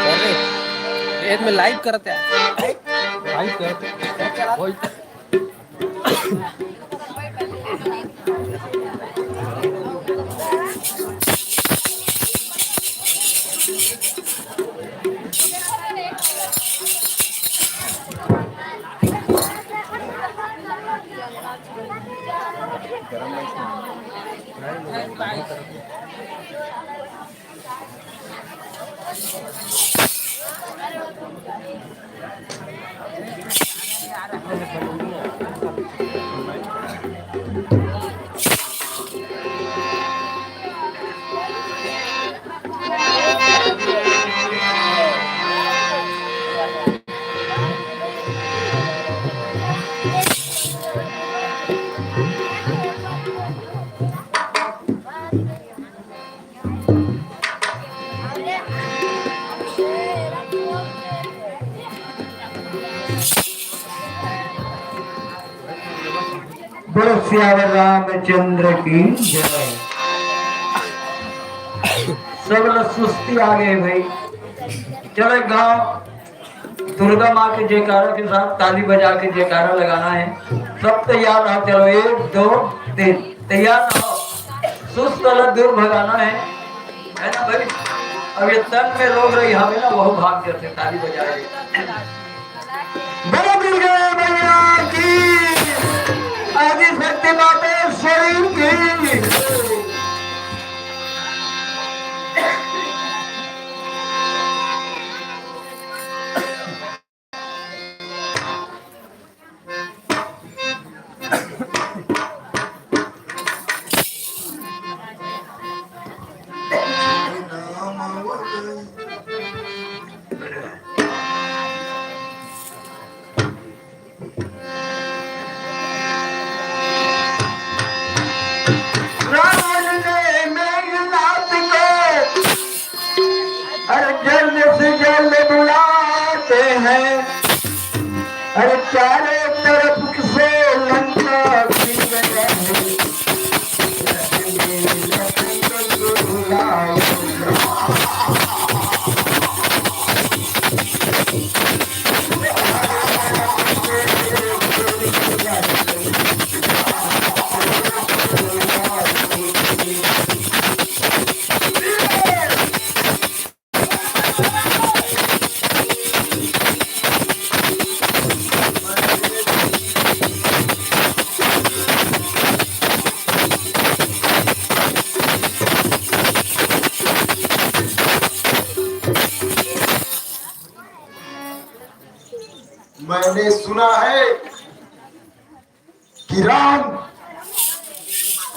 अरे, ये में लाइव करते हैं। लाइव करते हैं। वही। बोलो सियावर रामचंद्र की जय। सब लोग सुस्ती आ गए भाई। चलो एक गाँव दुर्गा माँ के जयकारा के साथ ताली बजा के जयकारा लगाना है। सब तैयार रहो, चलो एक दो तीन, तैयार रहो। सुस्त वाला दूर भगाना है, है ना भाई? अब ये तन में रोग रही हमें ना, वह भाग जाते ताली बजाए। बोलो दुर्गा मैया की, आदि शक्ति मातेश्वरी की। रावण ने मेघनाथ को अरे जल्द से जल्द बुलाते हैं। अरे चारों तरफ से लंका की वजह है। मैंने सुना है कि राम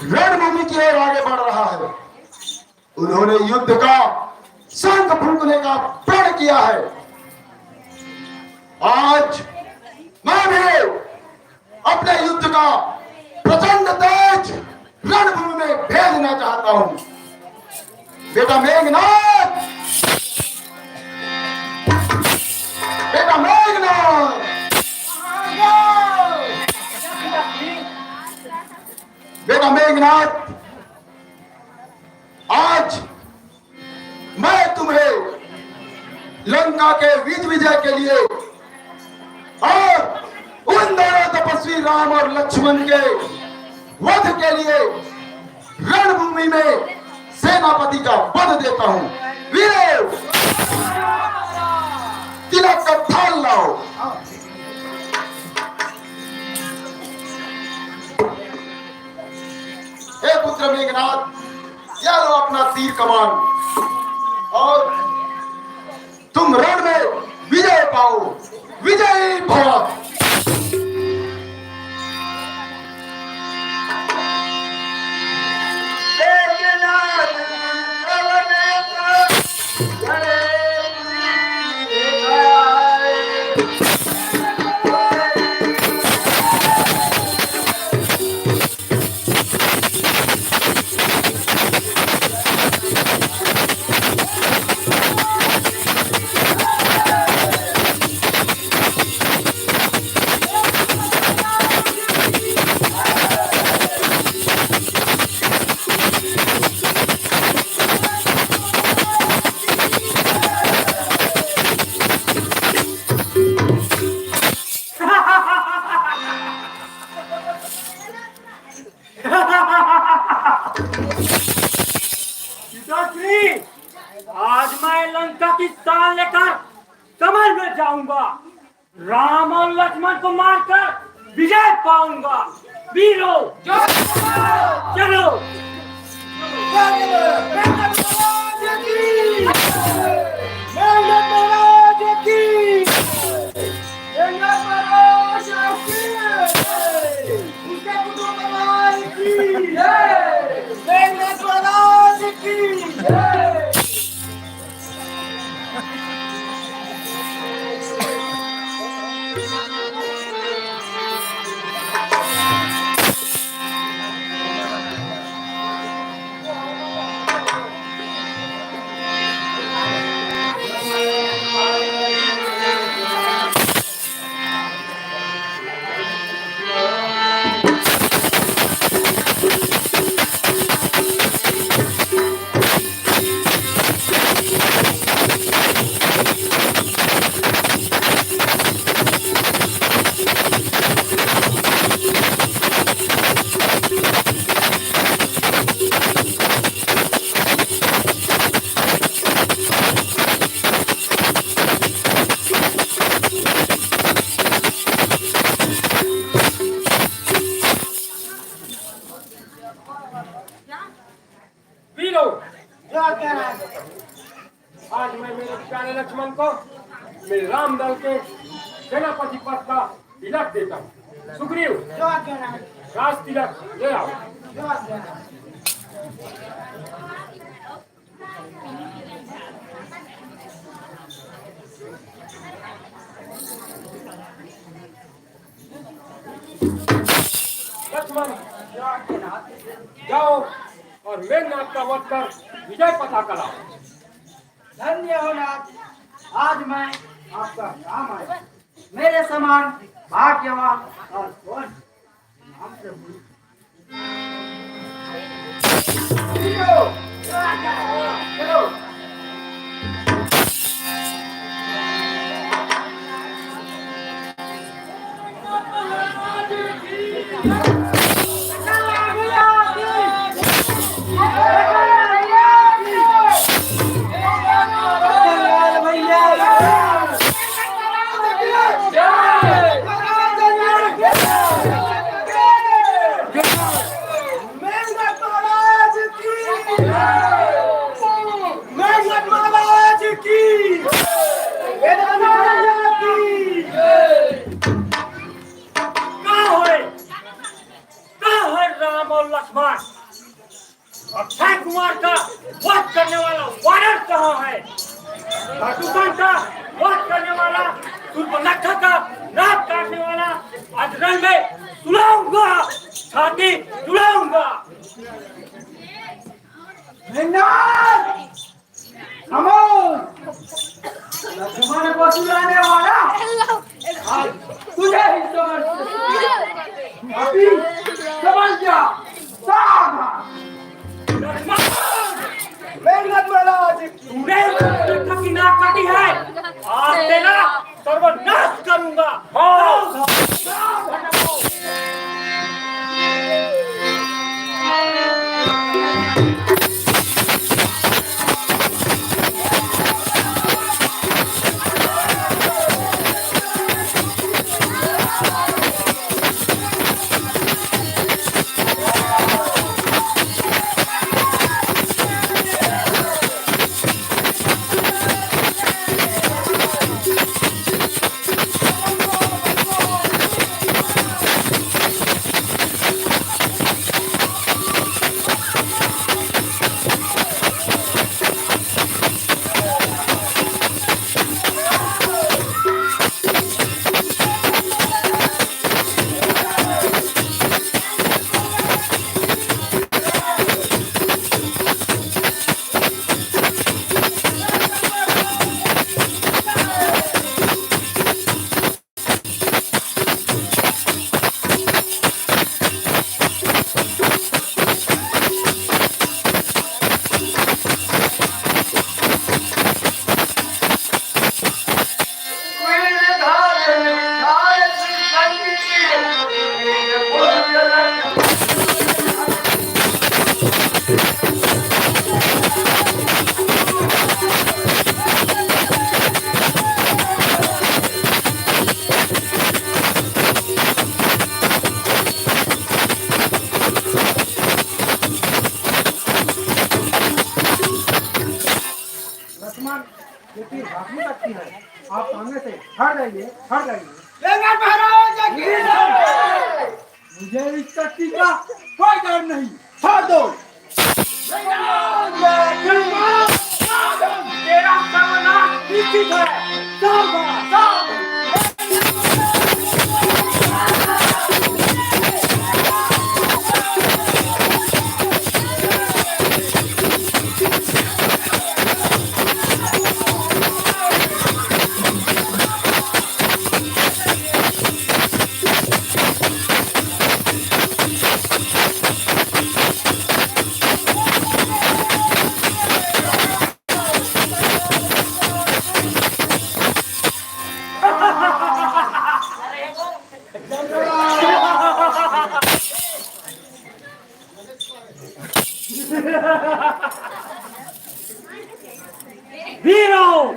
रणभूमि की ओर आगे बढ़ रहा है। उन्होंने युद्ध का शंख फूंकने का प्रण किया है। आज मैं भी अपने युद्ध का प्रचंड तेज रणभूमि में भेजना चाहता हूं। बेटा मेघनाथ, बेटा मेघनाथ, बेटा मेघनाथ, आज मैं तुम्हें लंका के विजय विजय के लिए और उन दोनों तपस्वी राम और लक्ष्मण के वध के लिए रणभूमि में सेनापति का पद देता हूं। वीर, तिलक का थाल लाओ। हे पुत्र मेघनाथ, यह लो अपना तीर कमान और तुम रण में विजय पाओ, विजयी भव। पिताश्री, आज मैं लंका की शान लेकर कमल में जाऊंगा। राम और लक्ष्मण को मारकर विजय पाऊंगा। वीरों, चलो। वीरों, जो आज्ञा है। आज मैं मेरे प्यारे लक्ष्मण को मेरे राम दल के सेनापति पद का तिलक देता हूँ। सुग्रीव, जो आज्ञा है। राज तिलक ले आओ। जो आज्ञा है। लक्ष्मण, जाओ और मेघनाद का वध कर विजय पताका लाओ। धन्य हो नाथ, आज मैं आपका काम आया। मेरे समान भाग्यवान और कौन? मेघनाथ महाराज की। मेघनाथ महाराज की। वेद महाराज की। का होय? का होय राम और लक्ष्मण? अक्षय कुमार का वध करने वाला वानर कहाँ है? प्रदूषण का वध करने वाला, सूर्पनखा का नाक काटने वाला, आज रण में सुलाऊंगा, छाती तुड़ाऊंगा। मेघनाथ! खामोश! लक्ष्मण को सुलाने वाला आज तुझे ही समझ, अभी समझ जा, सावधान! लक्ष्मण! मेघनाथ महाराज की। तूने सूर्पनखा की नाक काटी है, आज तेरा सर्वनाश करूंगा। हाँ। लक्ष्मण, ये तीर भागने तक की है। आप सामने से हट जाइए, हट जाइए। वेंगट महाराज की जय। मुझे इस शक्ति का कोई डर नहीं। छोड़ दो। तेरा सर्वनाश निश्चित है। सावधान, सावधान। वीरों,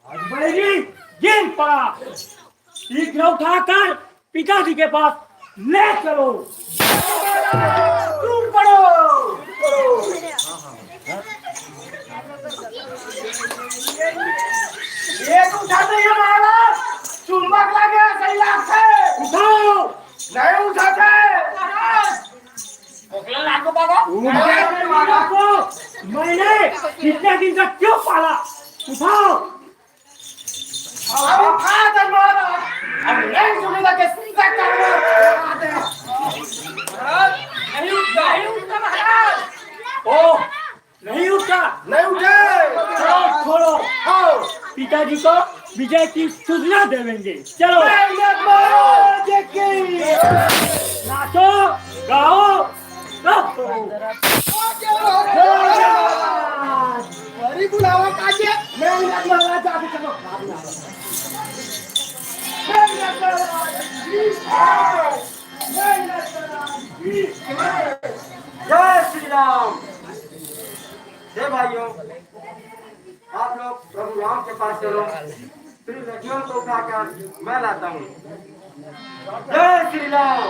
आज बैरी गिर पड़ा। शीघ्र उठाकर पिताजी के पास ले चलो। तुम पढ़ो। ये तो उठाते ही हमारा चुंबक लगे, सही लागथे। उठाओ। नहीं उठाते। उठाते नहीं आपको। मैंने इतने दिन तक क्यों पाला? उठाओ। अब उठा दे महाराज। अब नहीं सुनेगा कि चक्कर में आते हैं। महाराज, नहीं उठता, नहीं उठता महाराज। ओ, नहीं उठा? नहीं उठे। चलो, छोड़ो। आओ। पिताजी को विजय की सूचना देवेंगे। चलो। मेहनत महाराज की। नाचो, गाओ, सब करो। अरे बुलावा काजे। मेहनत महाराज, आगे चलो। मेहनत महाराज की। मेहनत महाराज की। जय श्री राम। हे भाइयों, आप लोग प्रभु राम के पास चलो, श्री लक्ष्मण को उठाकर मैं लाता हूँ। जय श्री राम।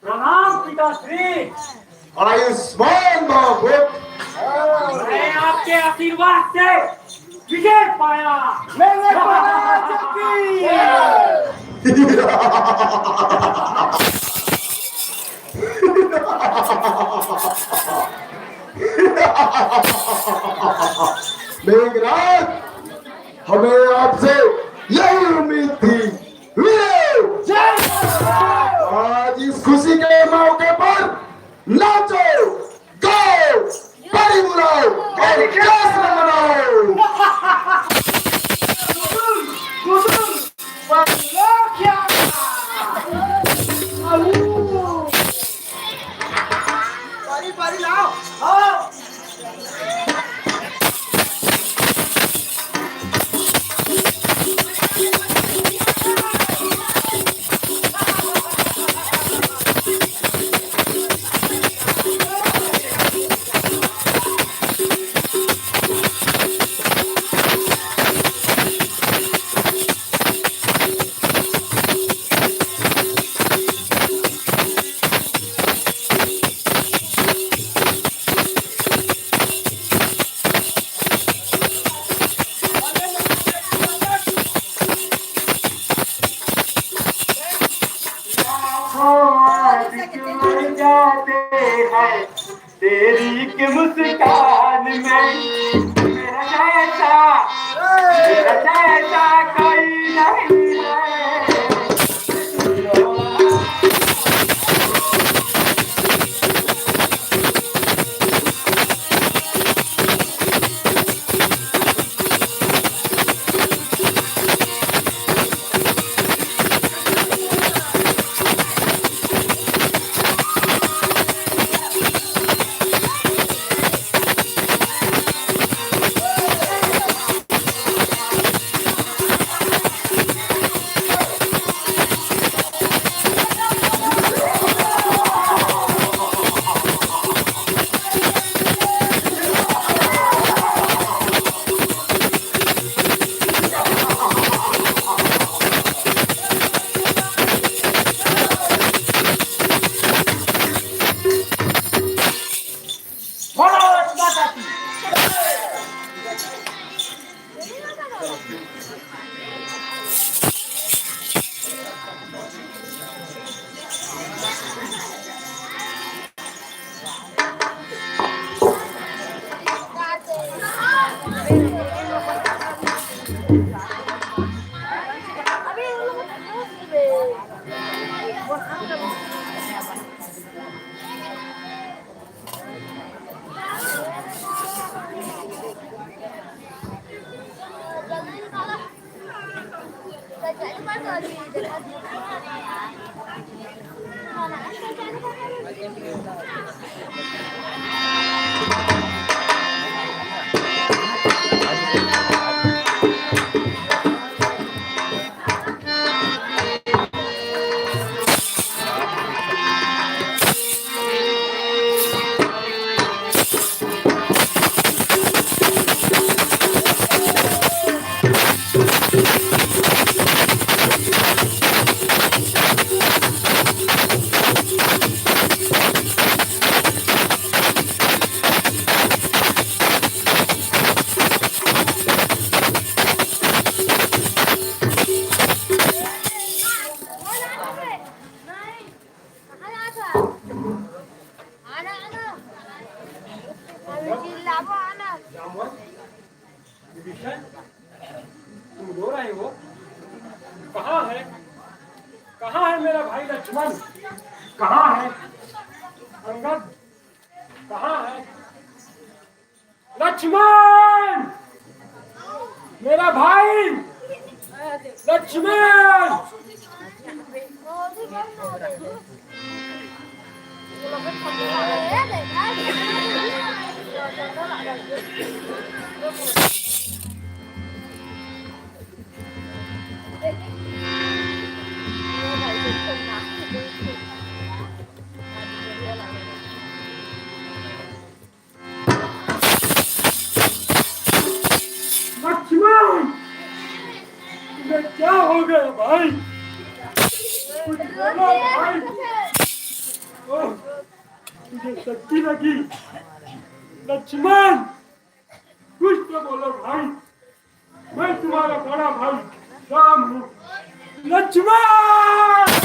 प्रणाम पिताश्री। आयुष्मान भव पुत्र। मैं आपके आशीर्वाद से विजय पाया। मैंने पाया चक्की। मेघराज, हमें आपसे यही उम्मीद थी। वीरो! जय! आज इस खुशी के मौके पर नाचो, गाओ, बड़ी बुलाओ और जश्न मनाओ। बारी, बारी लाओ। हाँ। तेरी एक मुस्कान में मेरा जैसा, मेरा जैसा कोई नहीं है। आना, आना। अभी चिल्लाबो, आना। जामुन, विभीषण, तुम रो रहे हो? कहाँ है, कहाँ है मेरा भाई लक्ष्मण? कहाँ है अंगद? कहाँ है लक्ष्मण, मेरा भाई लक्ष्मण? लक्ष्मण, तुम्हें क्या हो गया भाई? कुछ बोलो भाई। ओह, मुझे शक्ति लगी। लक्ष्मण, कुछ तो बोलो भाई, मैं तुम्हारा बड़ा भाई राम हूँ। लक्ष्मण!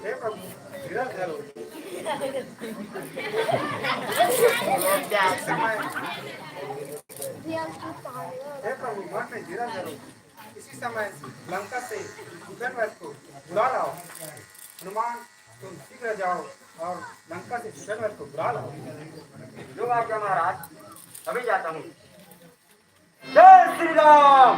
हे प्रभु, मन में धीरज धरो। इसी समय लंका से सुखन वध को बुला लाओ। हनुमान, तुम शीघ्र जाओ और लंका से सुखन वध को बुला लाओ। जो आज्ञा महाराज, अभी जाता हूँ। जय श्री राम।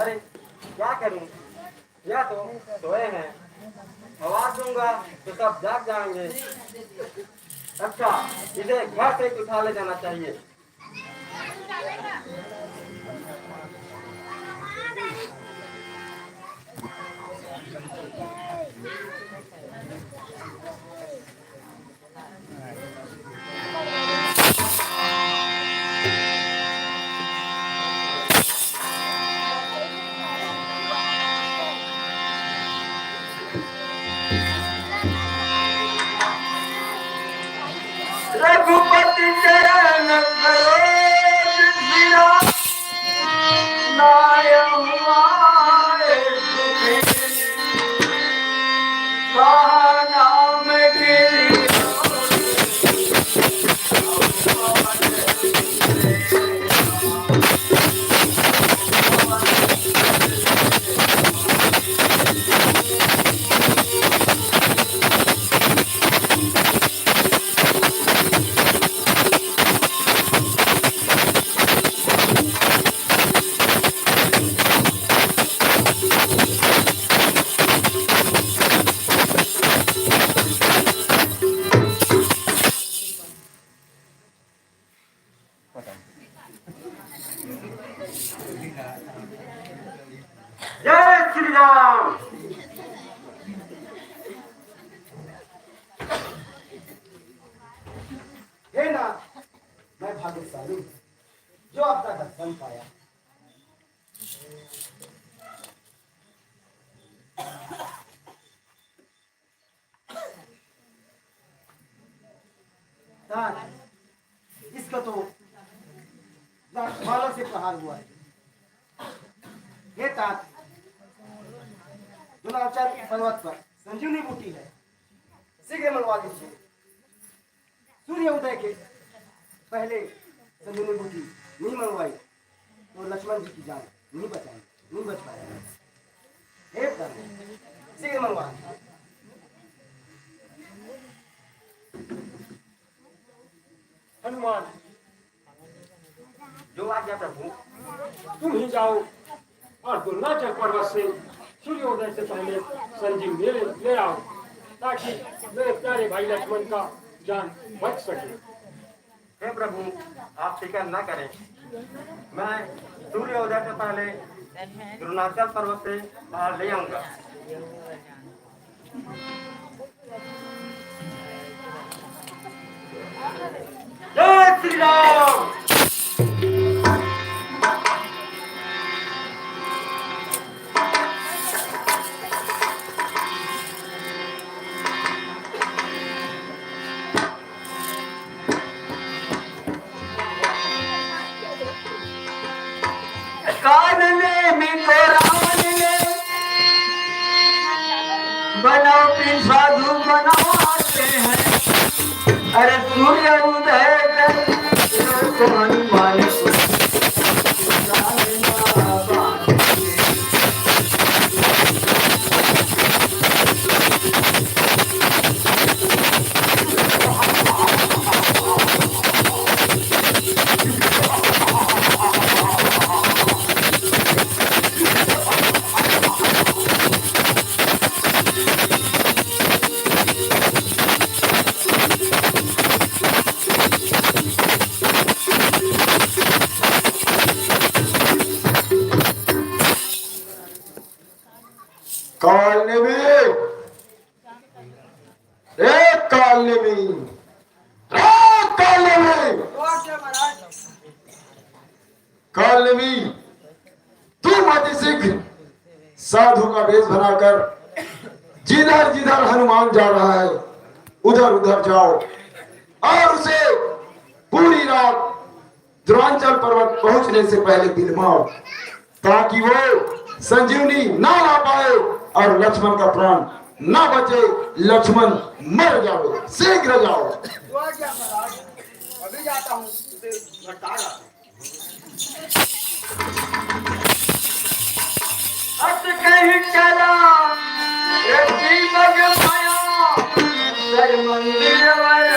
अरे, क्या करूं? या तो सोए हैं, आवाज दूंगा तो सब जाग जाएंगे। अच्छा, इसे घर से उठा ले जाना चाहिए। रघुपति चरण सरोज सिरा, नाय हुआ सुधीर, कहा नाम गिरी। जय श्री राम। हे नाथ, मैं भाग्यशाली हूँ, जो आपका दर्शन पाया। तात, इसका तो बालों से प्रहार हुआ है। हे तात, द्रोणाचल पर्वत पर संजीवनी बूटी है, शीघ्र मंगवा दीजिए। सूर्य उदय के पहले संजीवनी बूटी नहीं मंगवाई तो लक्ष्मण जी की जान नहीं बचाई, नहीं बच पाया। हे प्रभु, शीघ्र मंगवा। हनुमान, जो आज्ञा प्रभु। तुम ही जाओ और द्रोणाचल पर्वत से सूर्योदय से पहले संजीवनी ले, ले आओ, ताकि मेरे प्यारे भाई लक्ष्मण का जान बच सके। हे प्रभु, आप फिक्र न करें, मैं सूर्योदय से पहले द्रोणाचल पर्वत से बाहर ले आऊंगा। जय श्री राम। कान ने भी तो रावण ने बनावटी साधु बनाते हैं। अरे सूर्य उदय कर हनुमान को काल ने भी, ए काल ने भी, ए काल ने भी। काल ने भी, तुम अति शीघ्र साधु का वेश बनाकर जिधर जिधर हनुमान जा रहा है, उधर उधर जाओ और उसे पूरी रात द्रोणाचल पर्वत पहुंचने से पहले बिलमाओ, ताकि वो संजीवनी ना ला पाए और लक्ष्मण का प्राण ना बचे, लक्ष्मण मर जावे। शीघ्र जाओ। अभी जाता हूँ, उसे भटका लाता हूँ। अत कहि चला ऋषि मग माया, कर मंदिर वर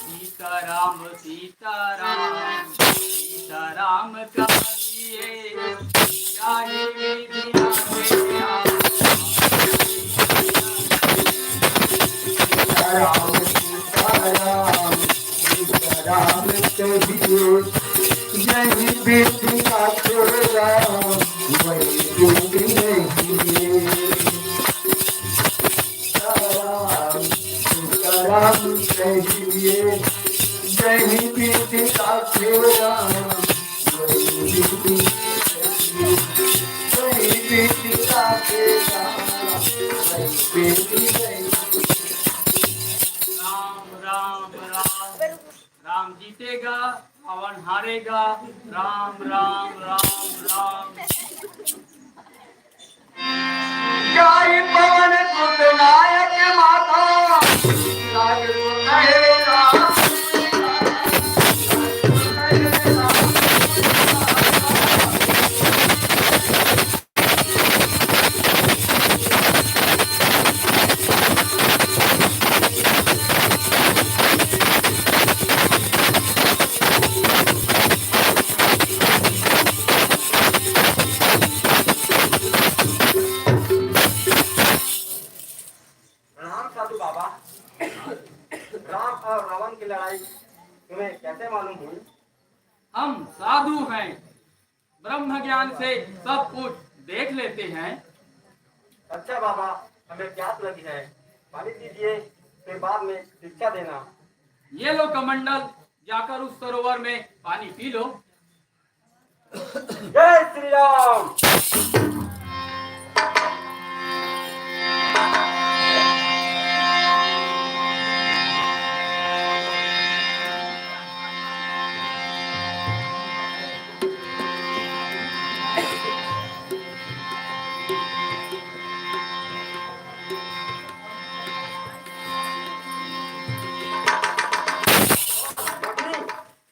सीताराम सीताराम सीताराम कहिए, जाहि विधि नामे राम। राम सीताराम सीताराम कहिए, जाहि विधि नामे राम। वही विधि जीतेगा, पवन हारेगा। राम, राम, राम, राम। जय पवन सुत नायक माता, लाग सुत हे राम। प्रणाम साधु बाबा। राम और रावण की लड़ाई तुम्हें कैसे मालूम हुई? हम साधु हैं, ब्रह्म ज्ञान से सब कुछ देख लेते हैं। अच्छा बाबा, हमें प्यास लगी है, पानी दीजिए, फिर बाद में शिक्षा देना। ये लो कमंडल, जाकर उस सरोवर में पानी पी लो। जय श्री राम।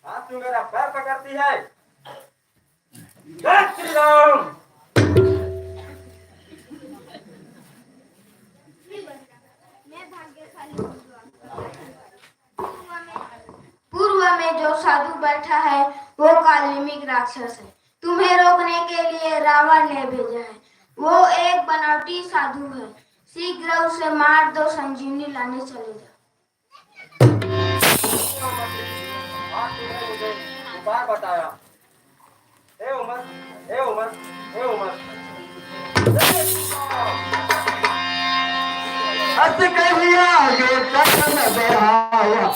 आज तू मेरा पैर पकड़ती है। जय श्री राम। पूर्व में जो साधु बैठा है, वो कालिमिक राक्षस है। तुम्हें रोकने के लिए रावण ने भेजा है। वो एक बनावटी साधु है। शीघ्र उसे मार दो, संजीवनी लाने चले जाओ। आज तूने मुझे उपाय बताया। हे उमर, हे उमर, हे उमर। अस कहिया ये तन बढ़ावा।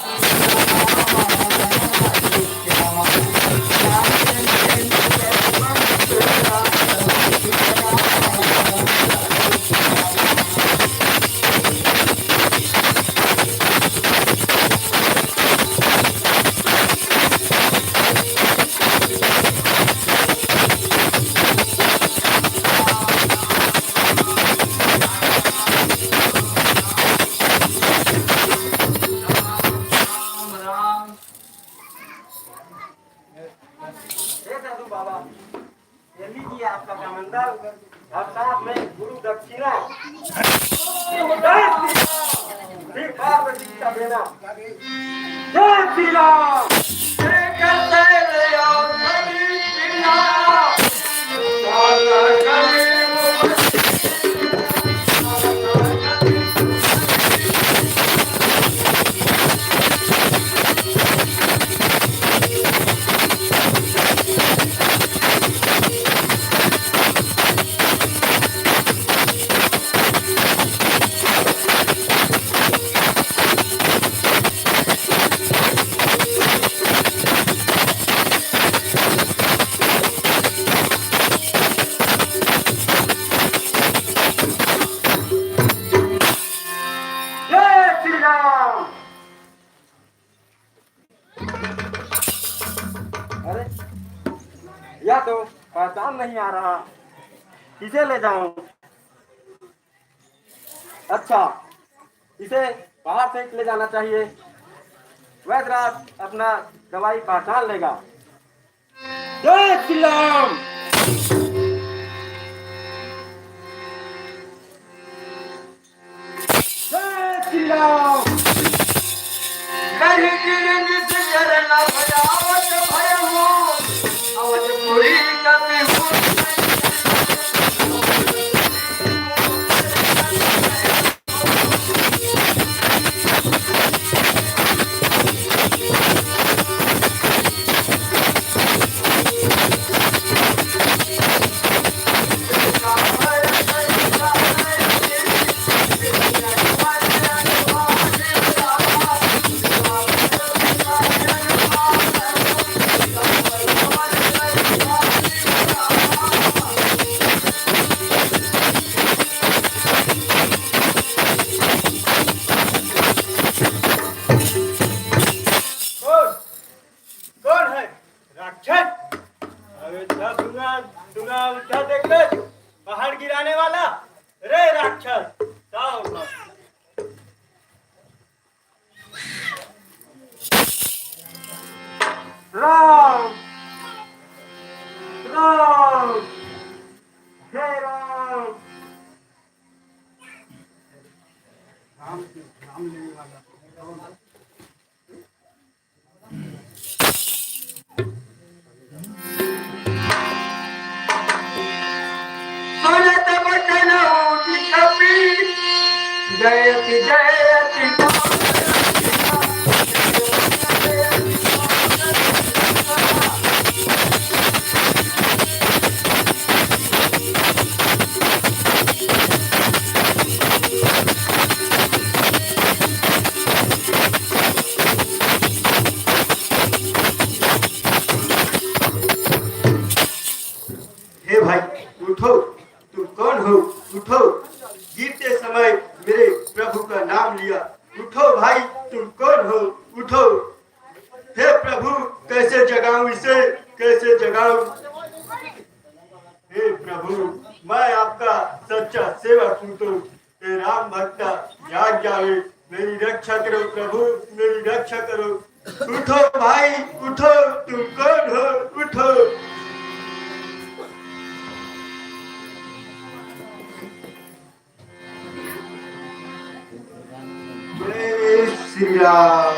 राम, राम। हे साधु बाबा, ये लीजिए आपका कमंडल और साथ में गुरु दक्षिणा। जय श्री राम। फिर बाद में शिक्षा देना। जय श्री राम। जय करते ले आओ सभी चिन्हा। जय श्री राम। अरे, यह तो पहचान नहीं आ रहा, किसे ले जाऊं? अच्छा, इसे बाहर से ले जाना चाहिए। वैद्यराज अपना दवाई पहचान लेगा। जय श्री राम। जय श्री राम। कहीं गिर निज चरण भयावत भय हो, अवध पुरी कपि हो। उठा देख ले, पहाड़ गिराने वाला। रे राक्षस, जाओ। राम, राम, हे राम। राम, राम लेने वाला। सुनत बचन ऊँचि कपि, जयति जयति। हे भाई, उठो, तुम कौन हो? उठो, गिरते समय मेरे प्रभु का नाम लिया। उठो भाई, तुम कौन हो? उठो। हे प्रभु, कैसे जगाऊं इसे, कैसे जगाऊं? हे प्रभु, मैं आपका सच्चा सेवक हूं, तो हे राम भक्ता, जाग जावे, मेरी रक्षा करो प्रभु, मेरी रक्षा करो। उठो भाई, उठो, तुम कौन हो? उठो। जय श्री राम।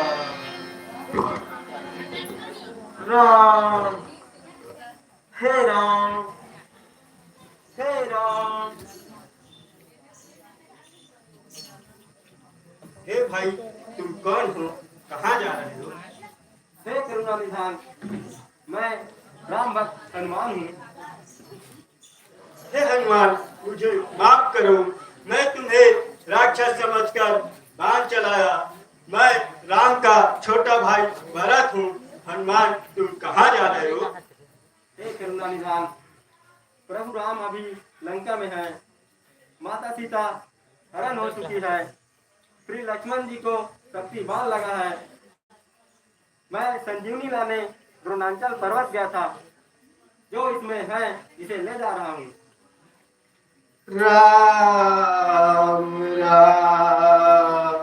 राम, हे राम, हे राम। हे भाई, तुम कौन हो? कहाँ जा रहे हो? हे करुणा निधान, मैं राम भक्त हनुमान हूँ। हे हनुमान, मुझे माफ करो, मैं तुम्हें राक्षस समझकर बाण चलाया। मैं राम का छोटा भाई भरत हूँ। हनुमान, तुम कहाँ जा रहे हो? हे करुणा निधान, प्रभु राम अभी लंका में है। माता सीता हरण हो चुकी है। श्री लक्ष्मण जी को शक्ति बाण लगा है। मैं संजीवनी लाने द्रोणांचल पर्वत गया था। जो इसमें है, इसे ले जा रहा हूँ। राम राम।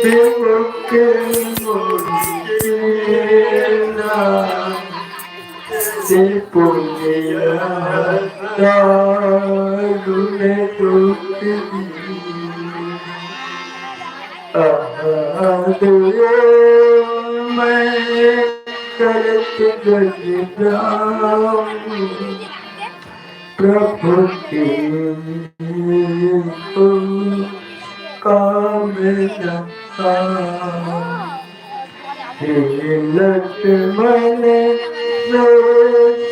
विमुख मुक्ति से पुनिया दारुण दुख दी। आदर मैं करत गज ब्राम प्रभु की कामना। हे लक्ष्मण सो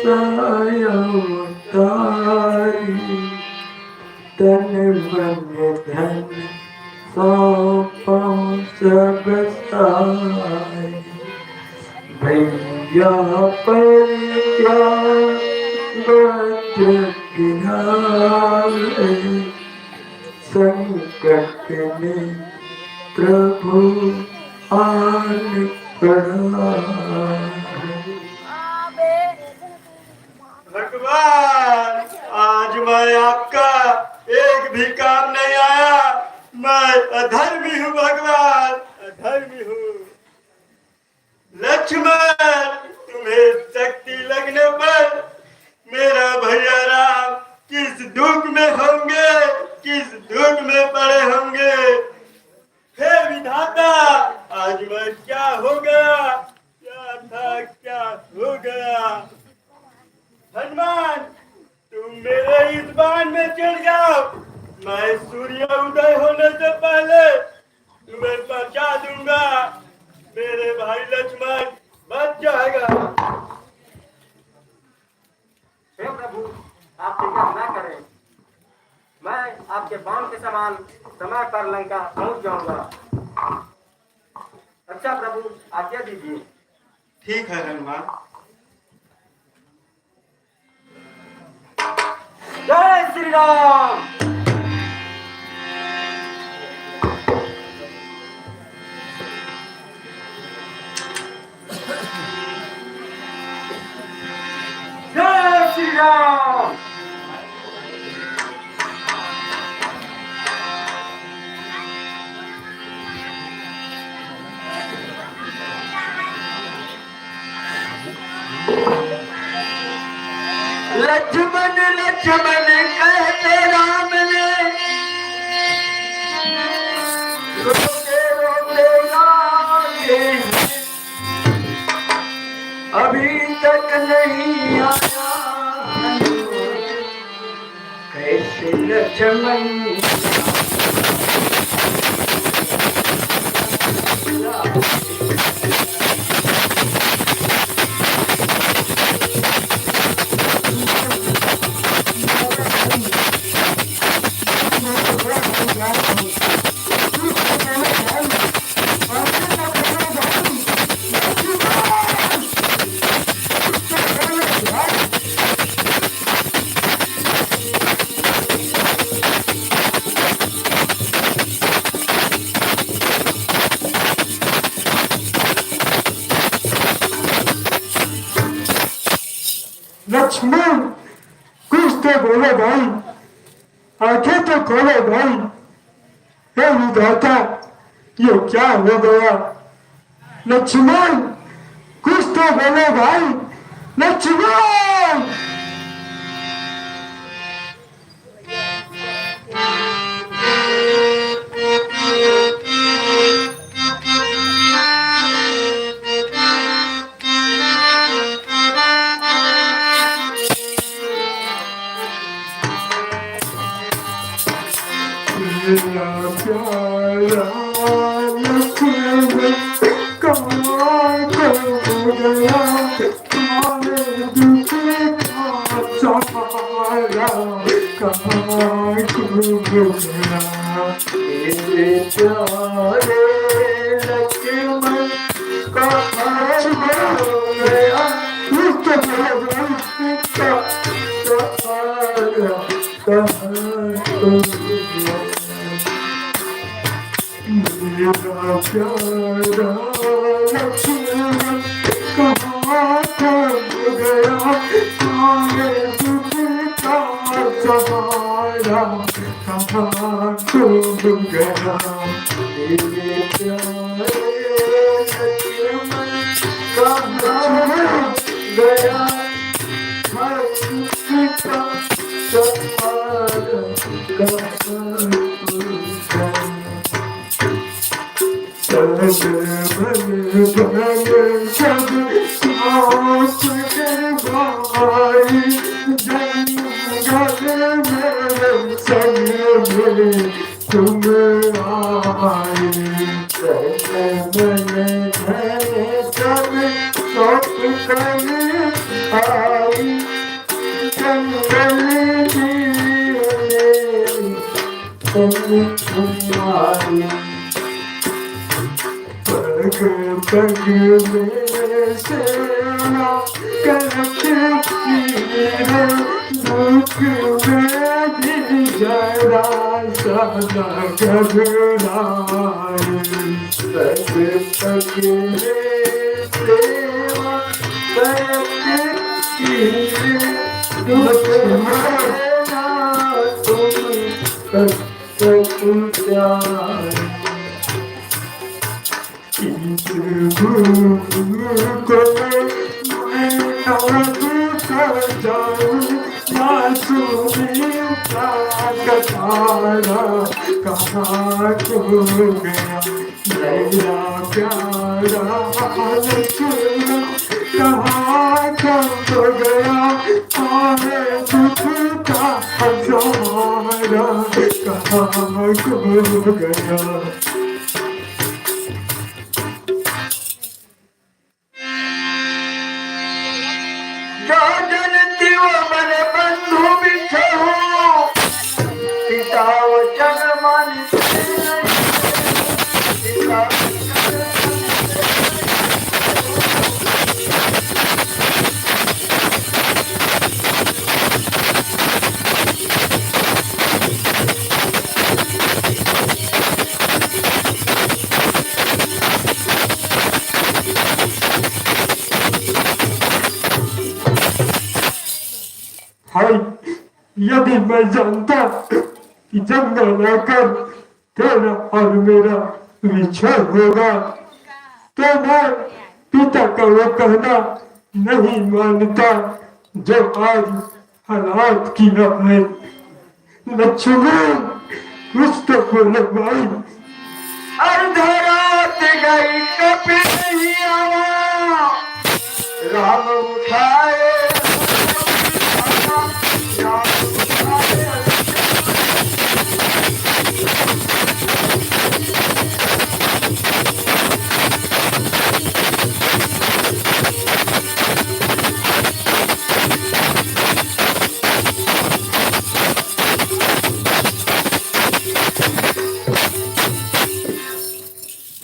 साय अवतारी, तन मन धन सौंपो सब साय। भैया पर क्या वज्र गिरावे, संकट में प्रभु आन पड़ा। भगवान, आज मैं आपका एक भी काम नहीं आया। मैं अधर्मी हूँ भगवान, अधर्मी हूँ। लक्ष्मण, तुम्हें शक्ति लगने पर मेरा भैया राम किस दुख में होंगे, किस दुख में पड़े होंगे। हे विधाता, आज मैं क्या हो गया, क्या था, क्या हो गया। हनुमान, तुम मेरे इस बाण में चढ़ जाओ, मैं सूर्य उदय होने से पहले तुम्हें बचा दूंगा। मेरे भाई लक्ष्मण बच जाएगा। हे प्रभु, आप फिक्र न करें, मैं आपके बाण के समान समय पर लंका पहुंच जाऊंगा। अच्छा प्रभु, आज्ञा दीजिए। ठीक है हनुमान। जय श्री राम। जय श्री राम। लक्ष्मण लक्ष्मण कहते राम ने, रोते रोते राम के अभी तक नहीं आया। कैसे लक्ष्मण लक्ष्मण, कुछ तो बोलो भाई, आंखें तो खोलो भाई। हे विधाता, ये क्या हो गया? लक्ष्मण, कुछ तो बोलो भाई, लक्ष्मण। तेरा प्यारा लक्ष्मण कहाँ खो गया? तुम्हारे दुख का सहारा कहाँ खो गया? मेरे प्यारे लक्ष्मण कहाँ खो गया? उसको बोलो, उसका सहारा कहाँ खो गया? मेरा प्यारा लक्ष्मण कहाँ खो गया? तुम्हारे दुख का सहारा कहाँ खो गया? मेरे प्यारे लक्ष्मण कहाँ खो गया? हर दुख का सहारा कहाँ खो गया? तन मन धन सब सांस करवाई, जंगल में संग में तुम आए। तन मन धन सब सौंप कर आई, जंगल में संग तुम आए। पग पग में सेवा करके पीरे, दुख में भी जरा सा न घबराए। पग पग में सेवा करके पीरे, दुख में ना तुम कष्ट कहाँ खो गया मेरा प्यारा लक्ष्मण? कहाँ खो गया? आए दुख का हजारा कहाँ खो गया? क्या जनती वो मन बंधु भी यदि मैं जानता कि जंगल आकर तेरा और मेरा विछोह होगा, तो मैं पिता का वो कहना नहीं मानता जो आज हालात किया है। लक्ष्मण, कुछ तो बोलो भाई। अर्धरात गई, कपिल नहीं आवा। राम उठाए, राम उठाए।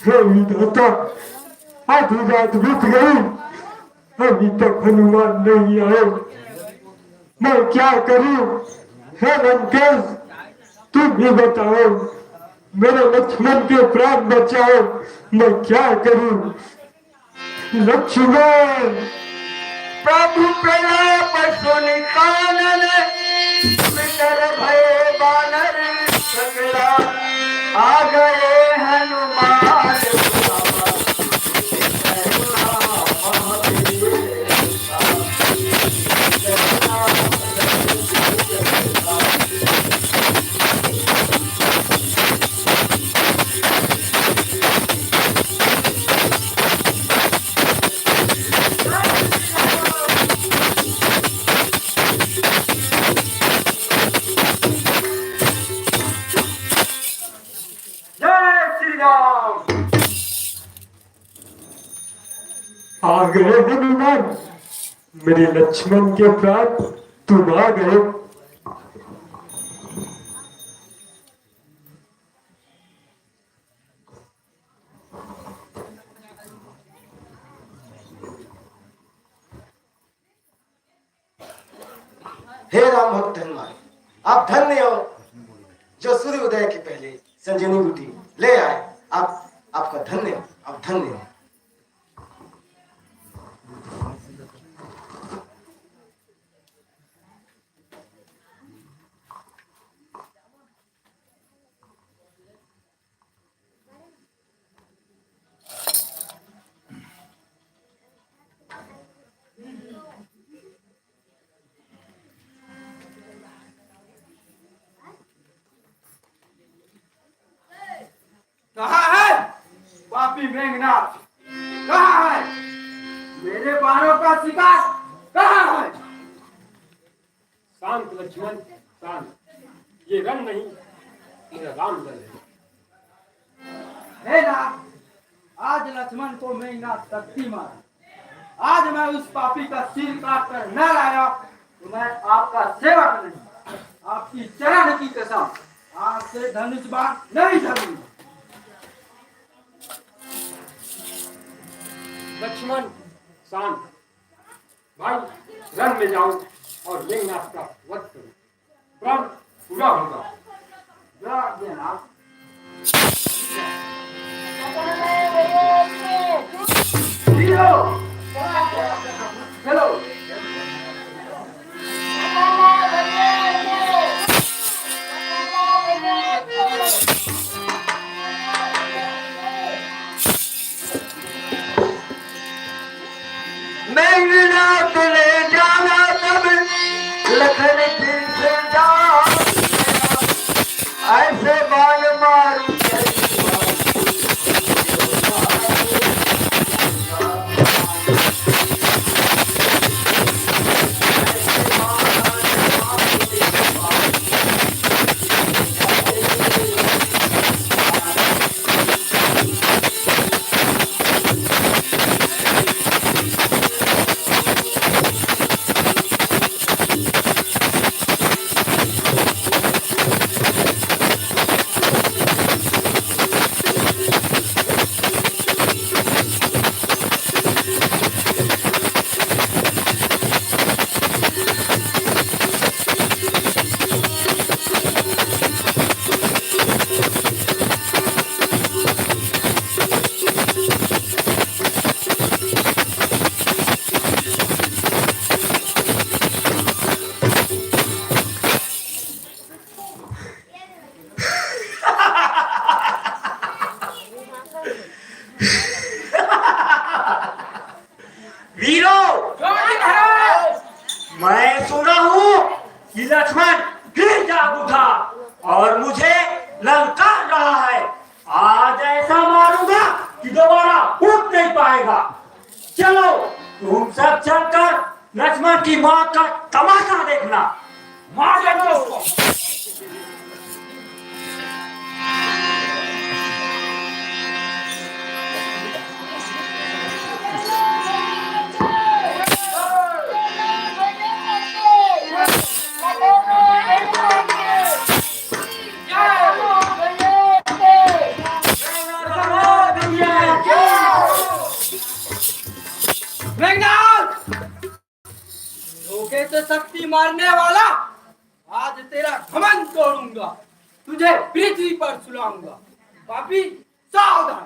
हे विधाता, आधी रात बीत गई, अभी तक हनुमान नहीं आए। मैं क्या करूं? हे लंकेश, तुम भी बताओ, मेरे लक्ष्मण के प्राण बचाओ, मैं क्या करूं? लक्ष्मण। प्रभु प्रलाप सुनि कानन, विचर भए बानर सकला। आ गए हनुमान। जय श्री राम। आ गए हनुमान, मेरे लक्ष्मण के प्राण, तुम आ गए। हे राम भक्त हनुमान, आप धन्य हो जो सूर्य उदय के पहले संजीवनी बूटी ले आए। आप, आपका धन्य हो, आप धन्य हो। कहाँ है पापी मेघनाथ? कहाँ है मेरे बाणों का शिकार? कहाँ है? शांत लक्ष्मण, शांत। ये रण नहीं, मेरा राम रण है। हे नाथ, आज लक्ष्मण को मेघनाथ शक्ति मारा। आज मैं उस पापी का सिर काट कर न लाया तो मैं आपका सेवक नहीं। आपकी चरण की कसम, आज से धनुष बाण नहीं धरूंगा। लक्ष्मण, शांत। भाई, रण में जाओ और मेघनाथ का वध करो। प्रण पूरा होगा। जय जगन्नाथ। चलो। मेघनाथ ने जाना तब लखन फिर से जान। फिर जाग उठा और मुझे ललकार रहा है। आज ऐसा मारूंगा कि दोबारा उठ नहीं पाएगा। चलो, तुम सब चलकर लक्ष्मण की मौत का तमाशा देखना। मार डालो उसको। मेघनाथ, धोखे से शक्ति मारने वाला, आज तेरा घमंड तोड़ूंगा, तुझे पृथ्वी पर सुलाऊंगा। पापी, सावधान।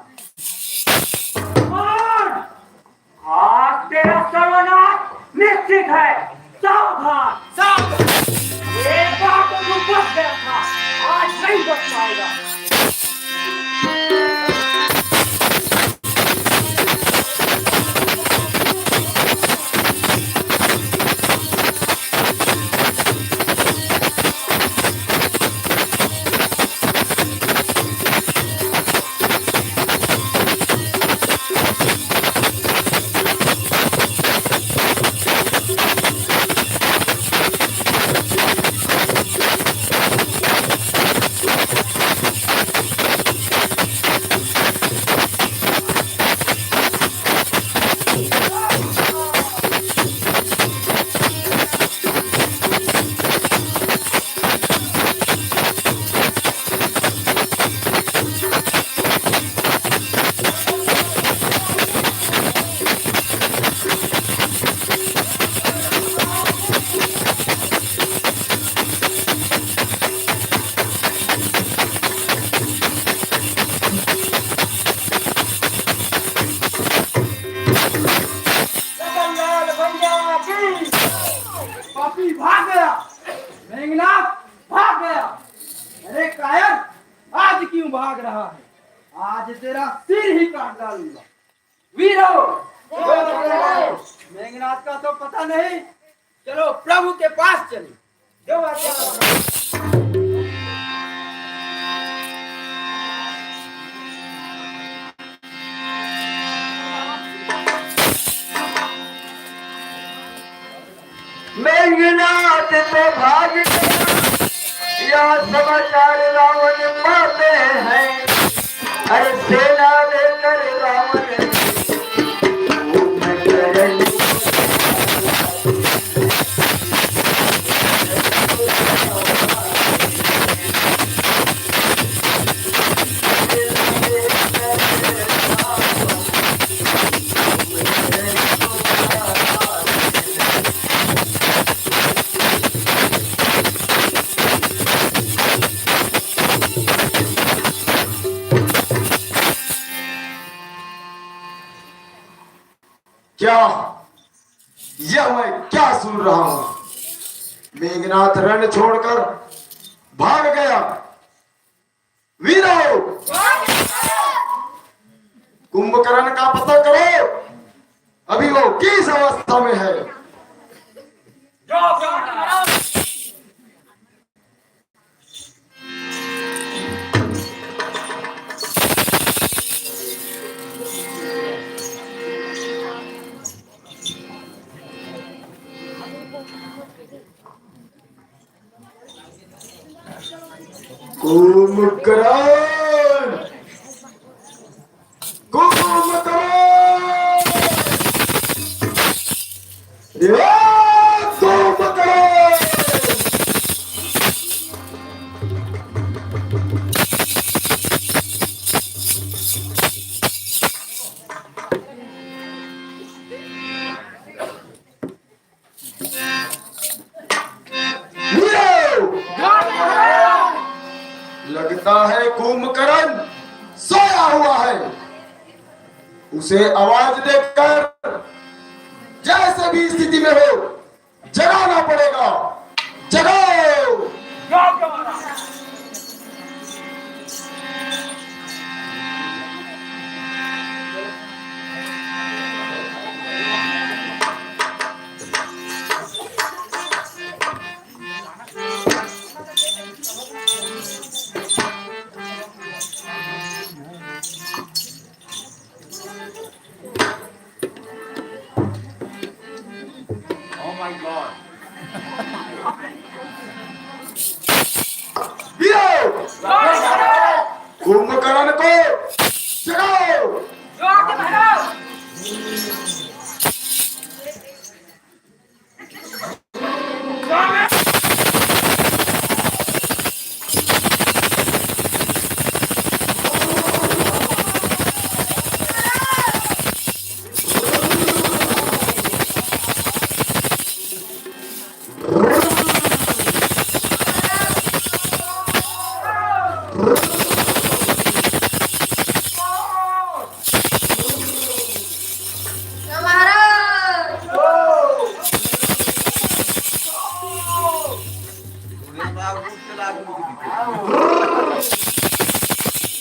आज तेरा सर्वनाश निश्चित है। सावधान, सावधान। एक बार तो तू बच गया था, आज नहीं बच पाएगा। पापी भाग गया, मेघनाथ भाग गया। अरे कायर, आज क्यों भाग रहा है? आज तेरा सिर ही काट डालूंगा। वीरो, मेघनाथ का तो पता नहीं। चलो प्रभु के पास चले। मेघनाथ तो भाग गया, यह समाचार रावण पाते हैं। अरे सेना लेकर रावण क्या, यह मैं क्या सुन रहा हूं? मेघनाथ रण छोड़कर भाग गया। वीरो, कुंभकर्ण का पता करो, अभी वो किस अवस्था में है। कुंभकर्ण, कुंभकर्ण, या कुंभकर्ण। वीरो! लगता है कुंभकर्ण सोया हुआ है। उसे आवाज देकर जैसे भी स्थिति में हो, जगाना पड़ेगा। जगाओ। कुंभकर्ण को जगाओ।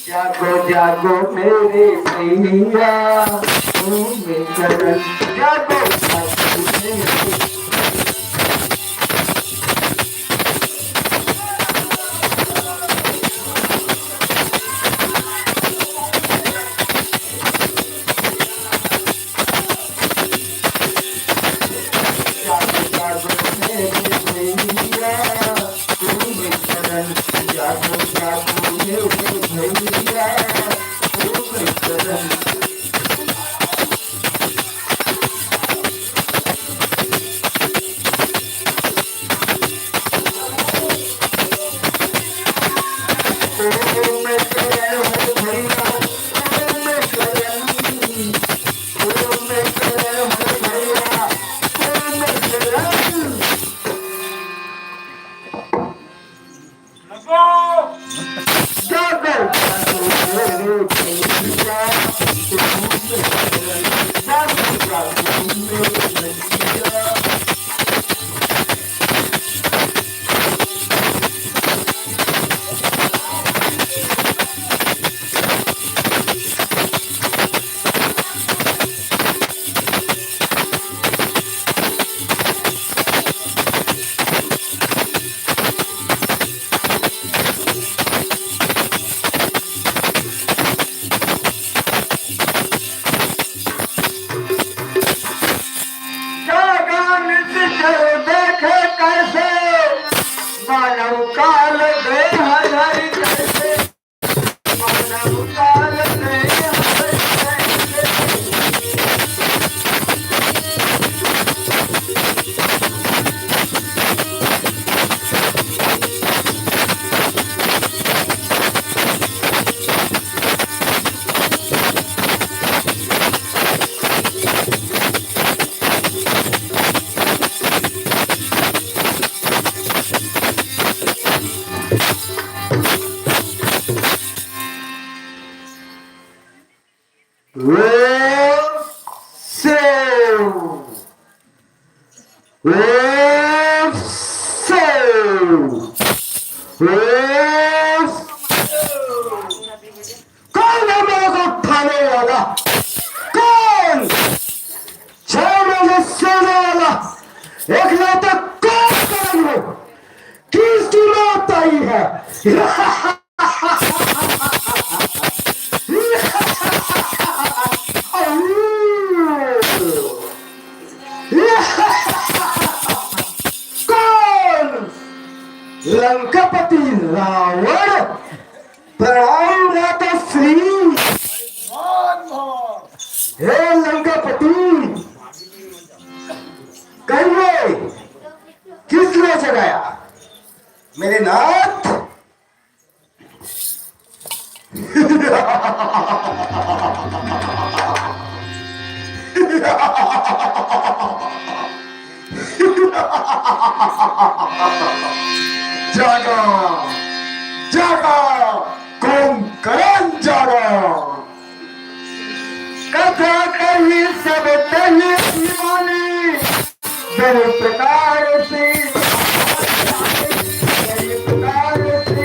जागो जागो मेरे भैया, ओ मेरे, जागो जागो मेरे। जगन से देखे कैसे, मानव काल देह धरि कैसे, मानव काल देह धरि कैसे। ओम शिव। ओम शिव। ओम शिव। कौन है मेरे को उठाने वाला? कौन? छह बजे सोने वाला एकलौता कौन कौन हो? किसकी मौत आई है? कौन? लंकापति रावण। प्रणाम माता श्री। हे लंकापति, कहिए, किसने जगाया? मेरे नाथ। जागा, जागा, कुंभकर्ण जागा। कथा कही सब तही मानी, बड़े प्रकार से, बड़े प्रकार से।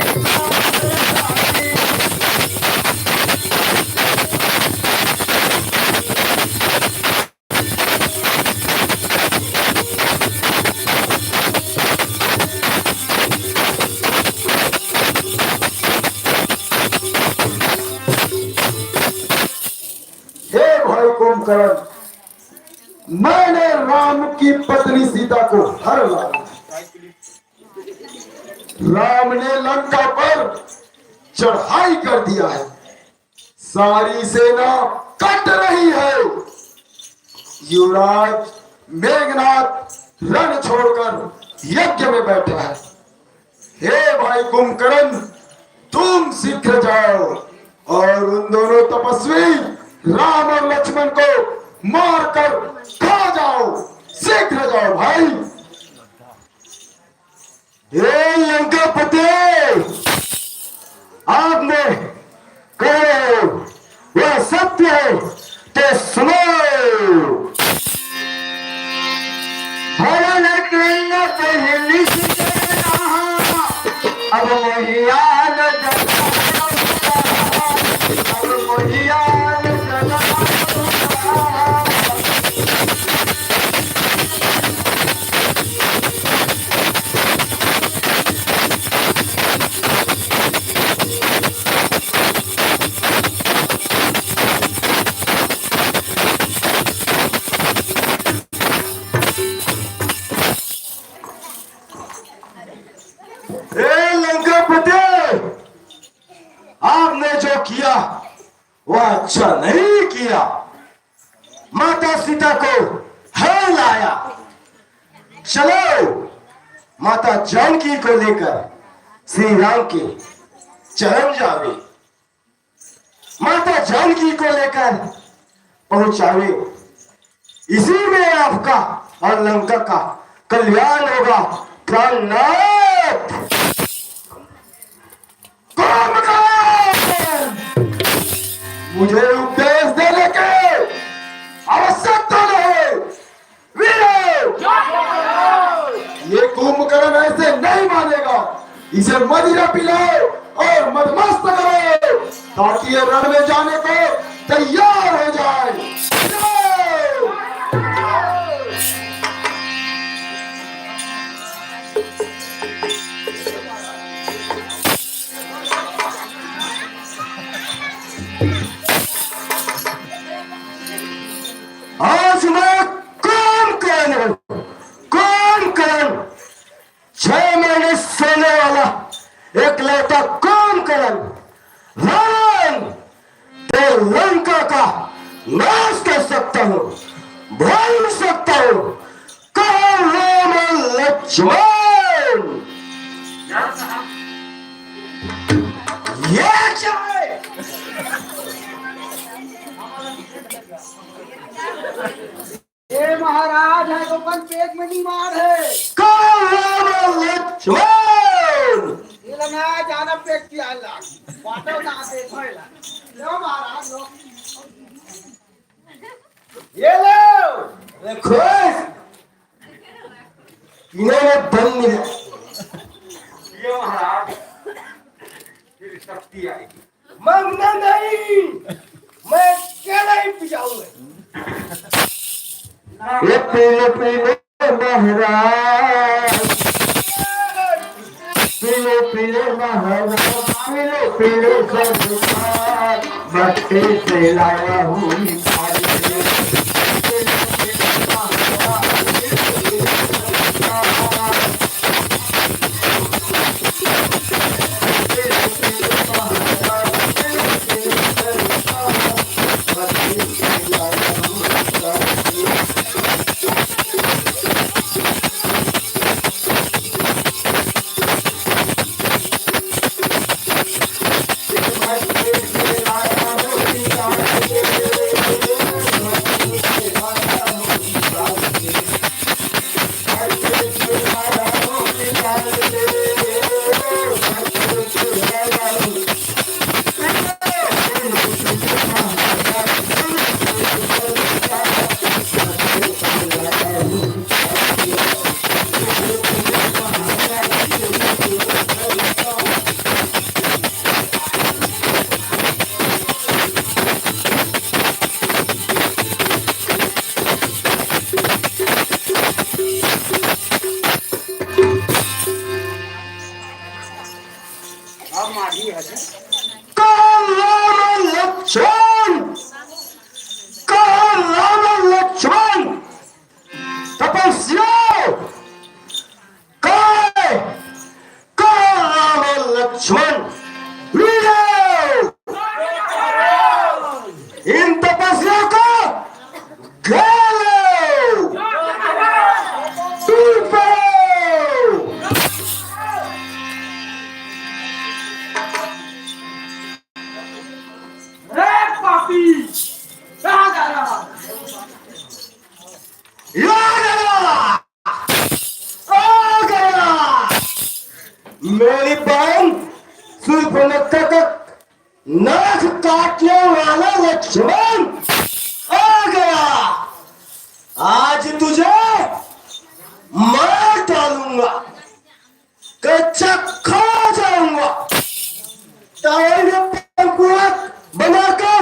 हे भाई कुंभकर्ण, मैंने राम की पत्नी सीता को हर लाया। राम ने लंका पर चढ़ाई कर दिया है। सारी सेना कट रही है। युवराज मेघनाथ रण छोड़कर यज्ञ में बैठा है। हे भाई कुंभकर्ण, तुम शीघ्र जाओ और उन दोनों तपस्वी राम और लक्ष्मण को मारकर खा जाओ। शीघ्र जाओ भाई। हे लंकापति, आपने कह रहे हो, वह सत्य है, तो सुनो। भला लंका पहली से डरना, अब मोहियान डरना, अब मोहियान डरना। ए लंकापति, आपने जो किया वह अच्छा नहीं किया। माता सीता को हर लाया। चलो माता जानकी को लेकर श्री राम के चरण जावे, माता जानकी को लेकर पहुंचावे। इसी में आपका और लंका का कल्याण होगा। प्राणनाथ कुंभकर्ण, मुझे उपदेश देने के आवश्यकता नहीं। वीरो, ये कुंभकर्ण ऐसे नहीं मानेगा। इसे मदिरा पिलाओ और मदमस्त करो, ताकि ये रण में जाने को तैयार हो जाए। आज मैं कुंभकर्ण हूँ, कुंभकर्ण, छह महीने सोने वाला एकलौता कुंभकर्ण रावण, तो लंका का नाश कर सकता हूँ, भूल सकता हूँ। कहो राम लक्ष्मण, ये क्या है? ए महाराज, है तो अपन पेट में नहीं मार है। कहो राम लक्ष्मण। ये लगा जाना पेट की आग लाग। बाटो ना दे भइला। लो महाराज, लो। ये लो। अरे खुश। इन्होंने दम मिला। ये महाराज, मेरी शक्ति आएगी। मांगना नहीं, मैं अकेला ही पिजाऊंगा। ये पीले पीले महाराज, पीले पीले महाराज, पीले पीले सरकार, बट्टे से लाया हूँ। कहो राम लक्ष्मण, कहो राम लक्ष्मण, तपस्या, कहो, कहो राम लक्ष्मण, वीर दुर्गुणता का नाक काटने वाला लक्ष्मण आ गया। आज तुझे मार डालूंगा, कच्चा खा जाऊंगा, तवे में पूरा बनाकर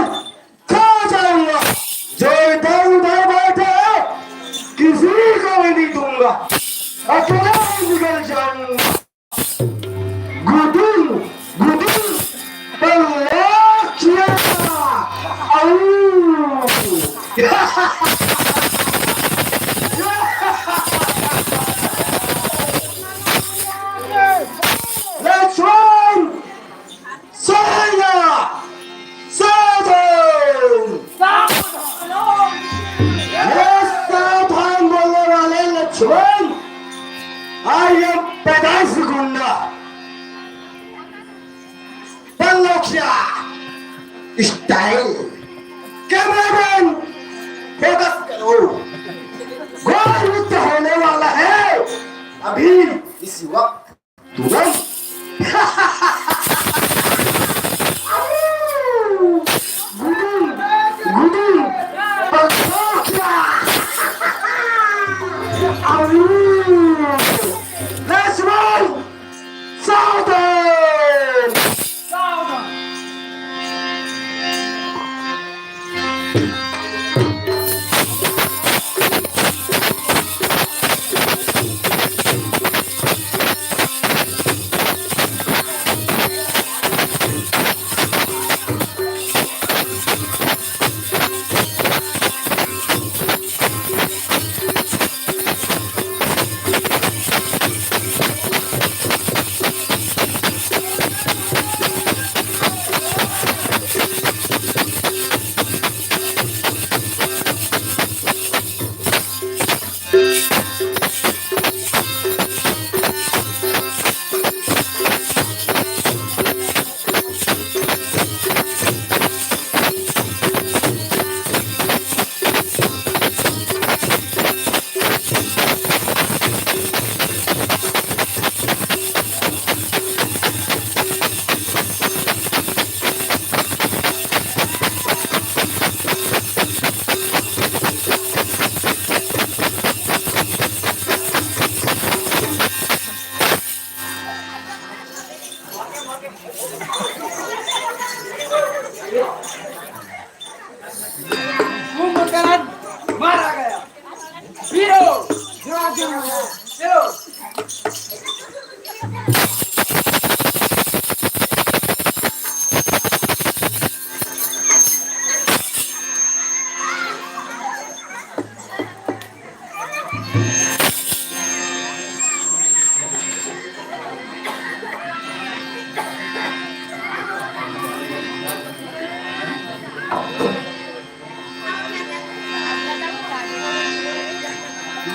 खा जाऊंगा। जो इधर उधर बैठे हैं, किसी को भी नहीं दूंगा, अकेला ही निकल जाऊंगा। गुदुम, गुदुम, पल्लाकिया। आऊ। लक्ष्मण, सैया, सावधान। ये सावधान बोलने वाले लक्ष्मण, आई एम पैंतालीस गुंडा। पल्लोखिया स्टाइल। कैमरामैन, फोकस करो। घोर युद्ध होने वाला है अभी, इसी वक्त, तुरंत। गुदुम, गुदुम, पल्लोखिया। लक्ष्मण, सावधान! सावधान! कुंभकर्ण मारा गया। वीरो, चलो।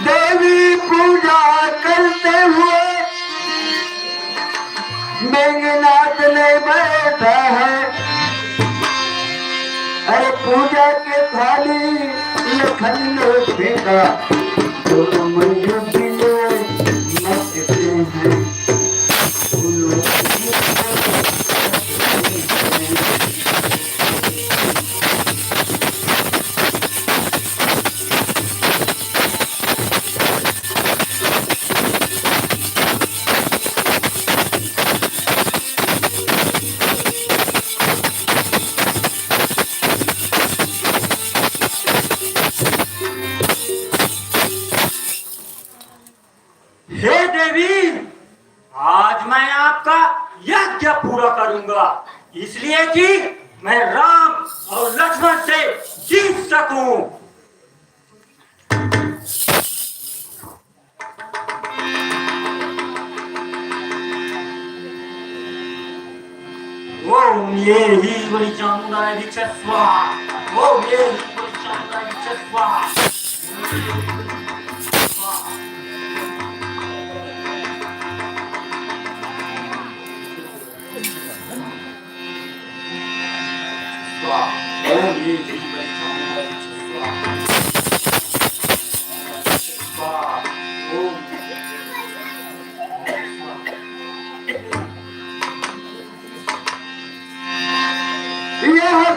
देवी पूजा करते हुए मेघनाथ ने बैठा है। अरे पूजा के थाली लखन ने फेंका, दोनों मंजू जी ने नाचते हैं। हे देवी, आज मैं आपका यज्ञ पूरा करूंगा, इसलिए कि मैं राम और लक्ष्मण से जीत सकूं। ओम ये ही बलि चामुंडाय विच स्वाहा। ओम ये ही बलि चामुंडाय विच स्वाहा। स्वाहा। ओम ये ही बलि चामुंडाय विच स्वाहा। स्वाहा। ओम।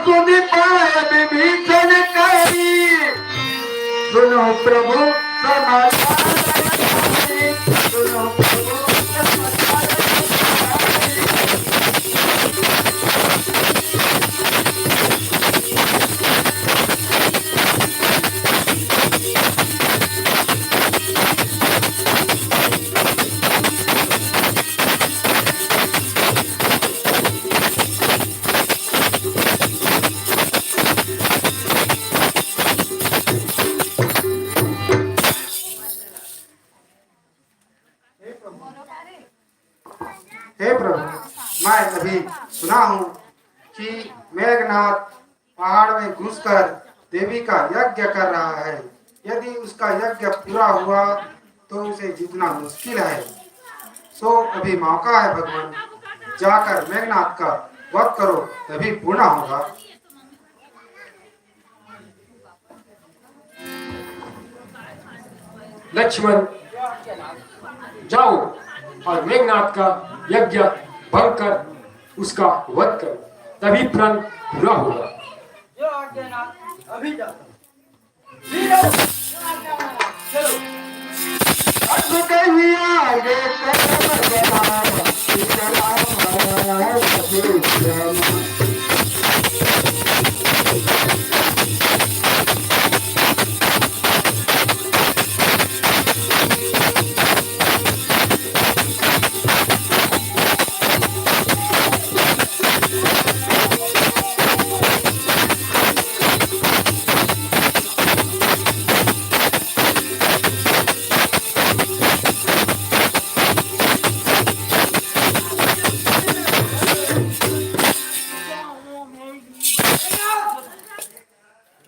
सुनि पाए विभीषण कहि। सुनो प्रभु समाचार, सुनो प्रभु समाचार। हे प्रभु, मैं अभी सुना हूँ कि मेघनाथ पहाड़ में घुसकर देवी का यज्ञ कर रहा है। यदि उसका यज्ञ पूरा हुआ तो उसे जीतना मुश्किल है। सो अभी मौका है भगवान, जाकर मेघनाथ का वध करो, तभी पूर्ण होगा। लक्ष्मण, जाओ और मेघनाथ का यज्ञ भंग कर उसका वध करो, तभी प्रण पूरा होगा। जो आज्ञा नाथ, अभी जाता हूँ। वीरों, चलो। अब कहीं आगे कदम बढ़ाओ, चला हमारा सफेद श्याम।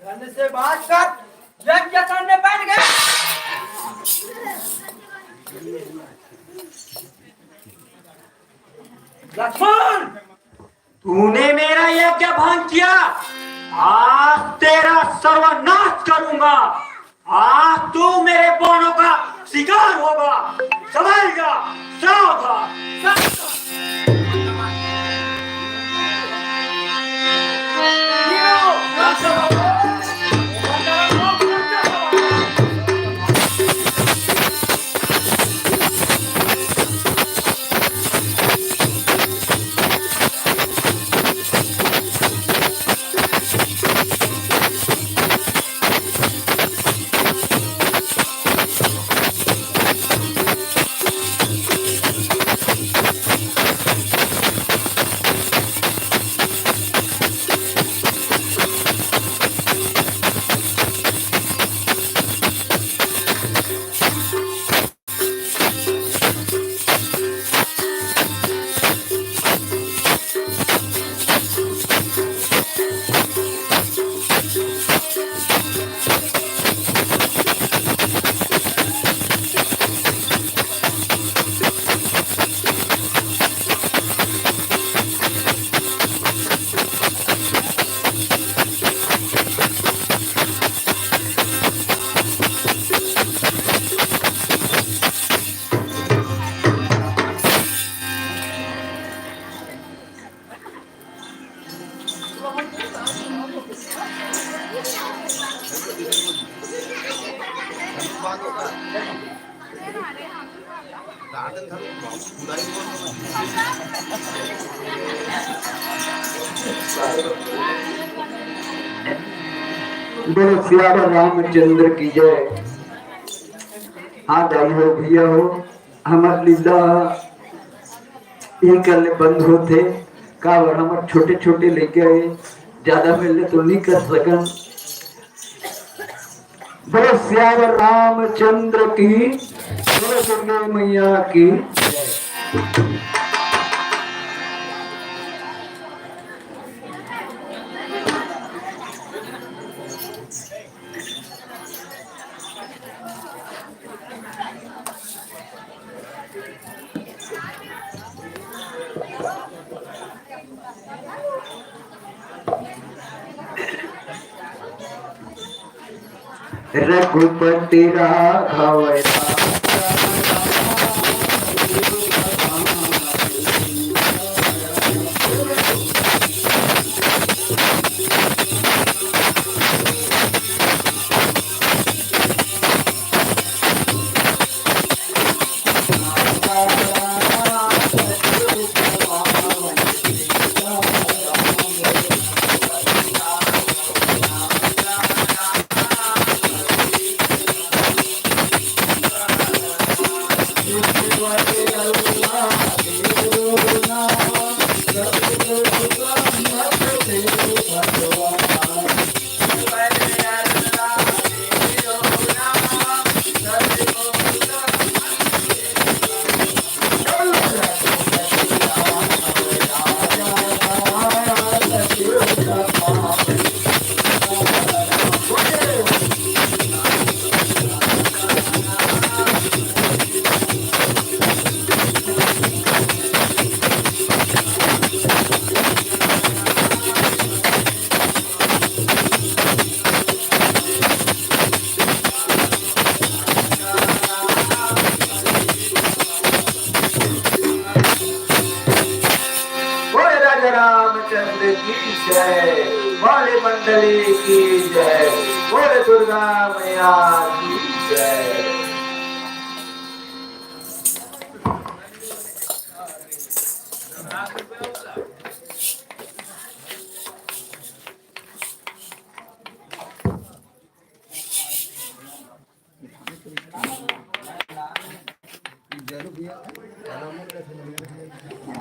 धन से बात कर, यज्ञ करने बैठ गए। लक्ष्मण, तूने मेरा यज्ञ भंग किया, आज तेरा सर्वनाश करूंगा। आज तू मेरे बाणों का शिकार होगा। समझ जा, सावधान। बोलो सियावर रामचंद्र की जय। हाँ दाई हो, भैया हो, हमर लीला इही कर ले बंद होथे। काबर हमर छोटे-छोटे लइका हे, ज्यादा मेर ले तो नइ कर सकन। बोलो सियावर रामचंद्र की, बोलो दुर्गा मैया की। रघुपति राघव राम। जय, बोले मंडली की जय, बोले दुर्गा मैया की जय।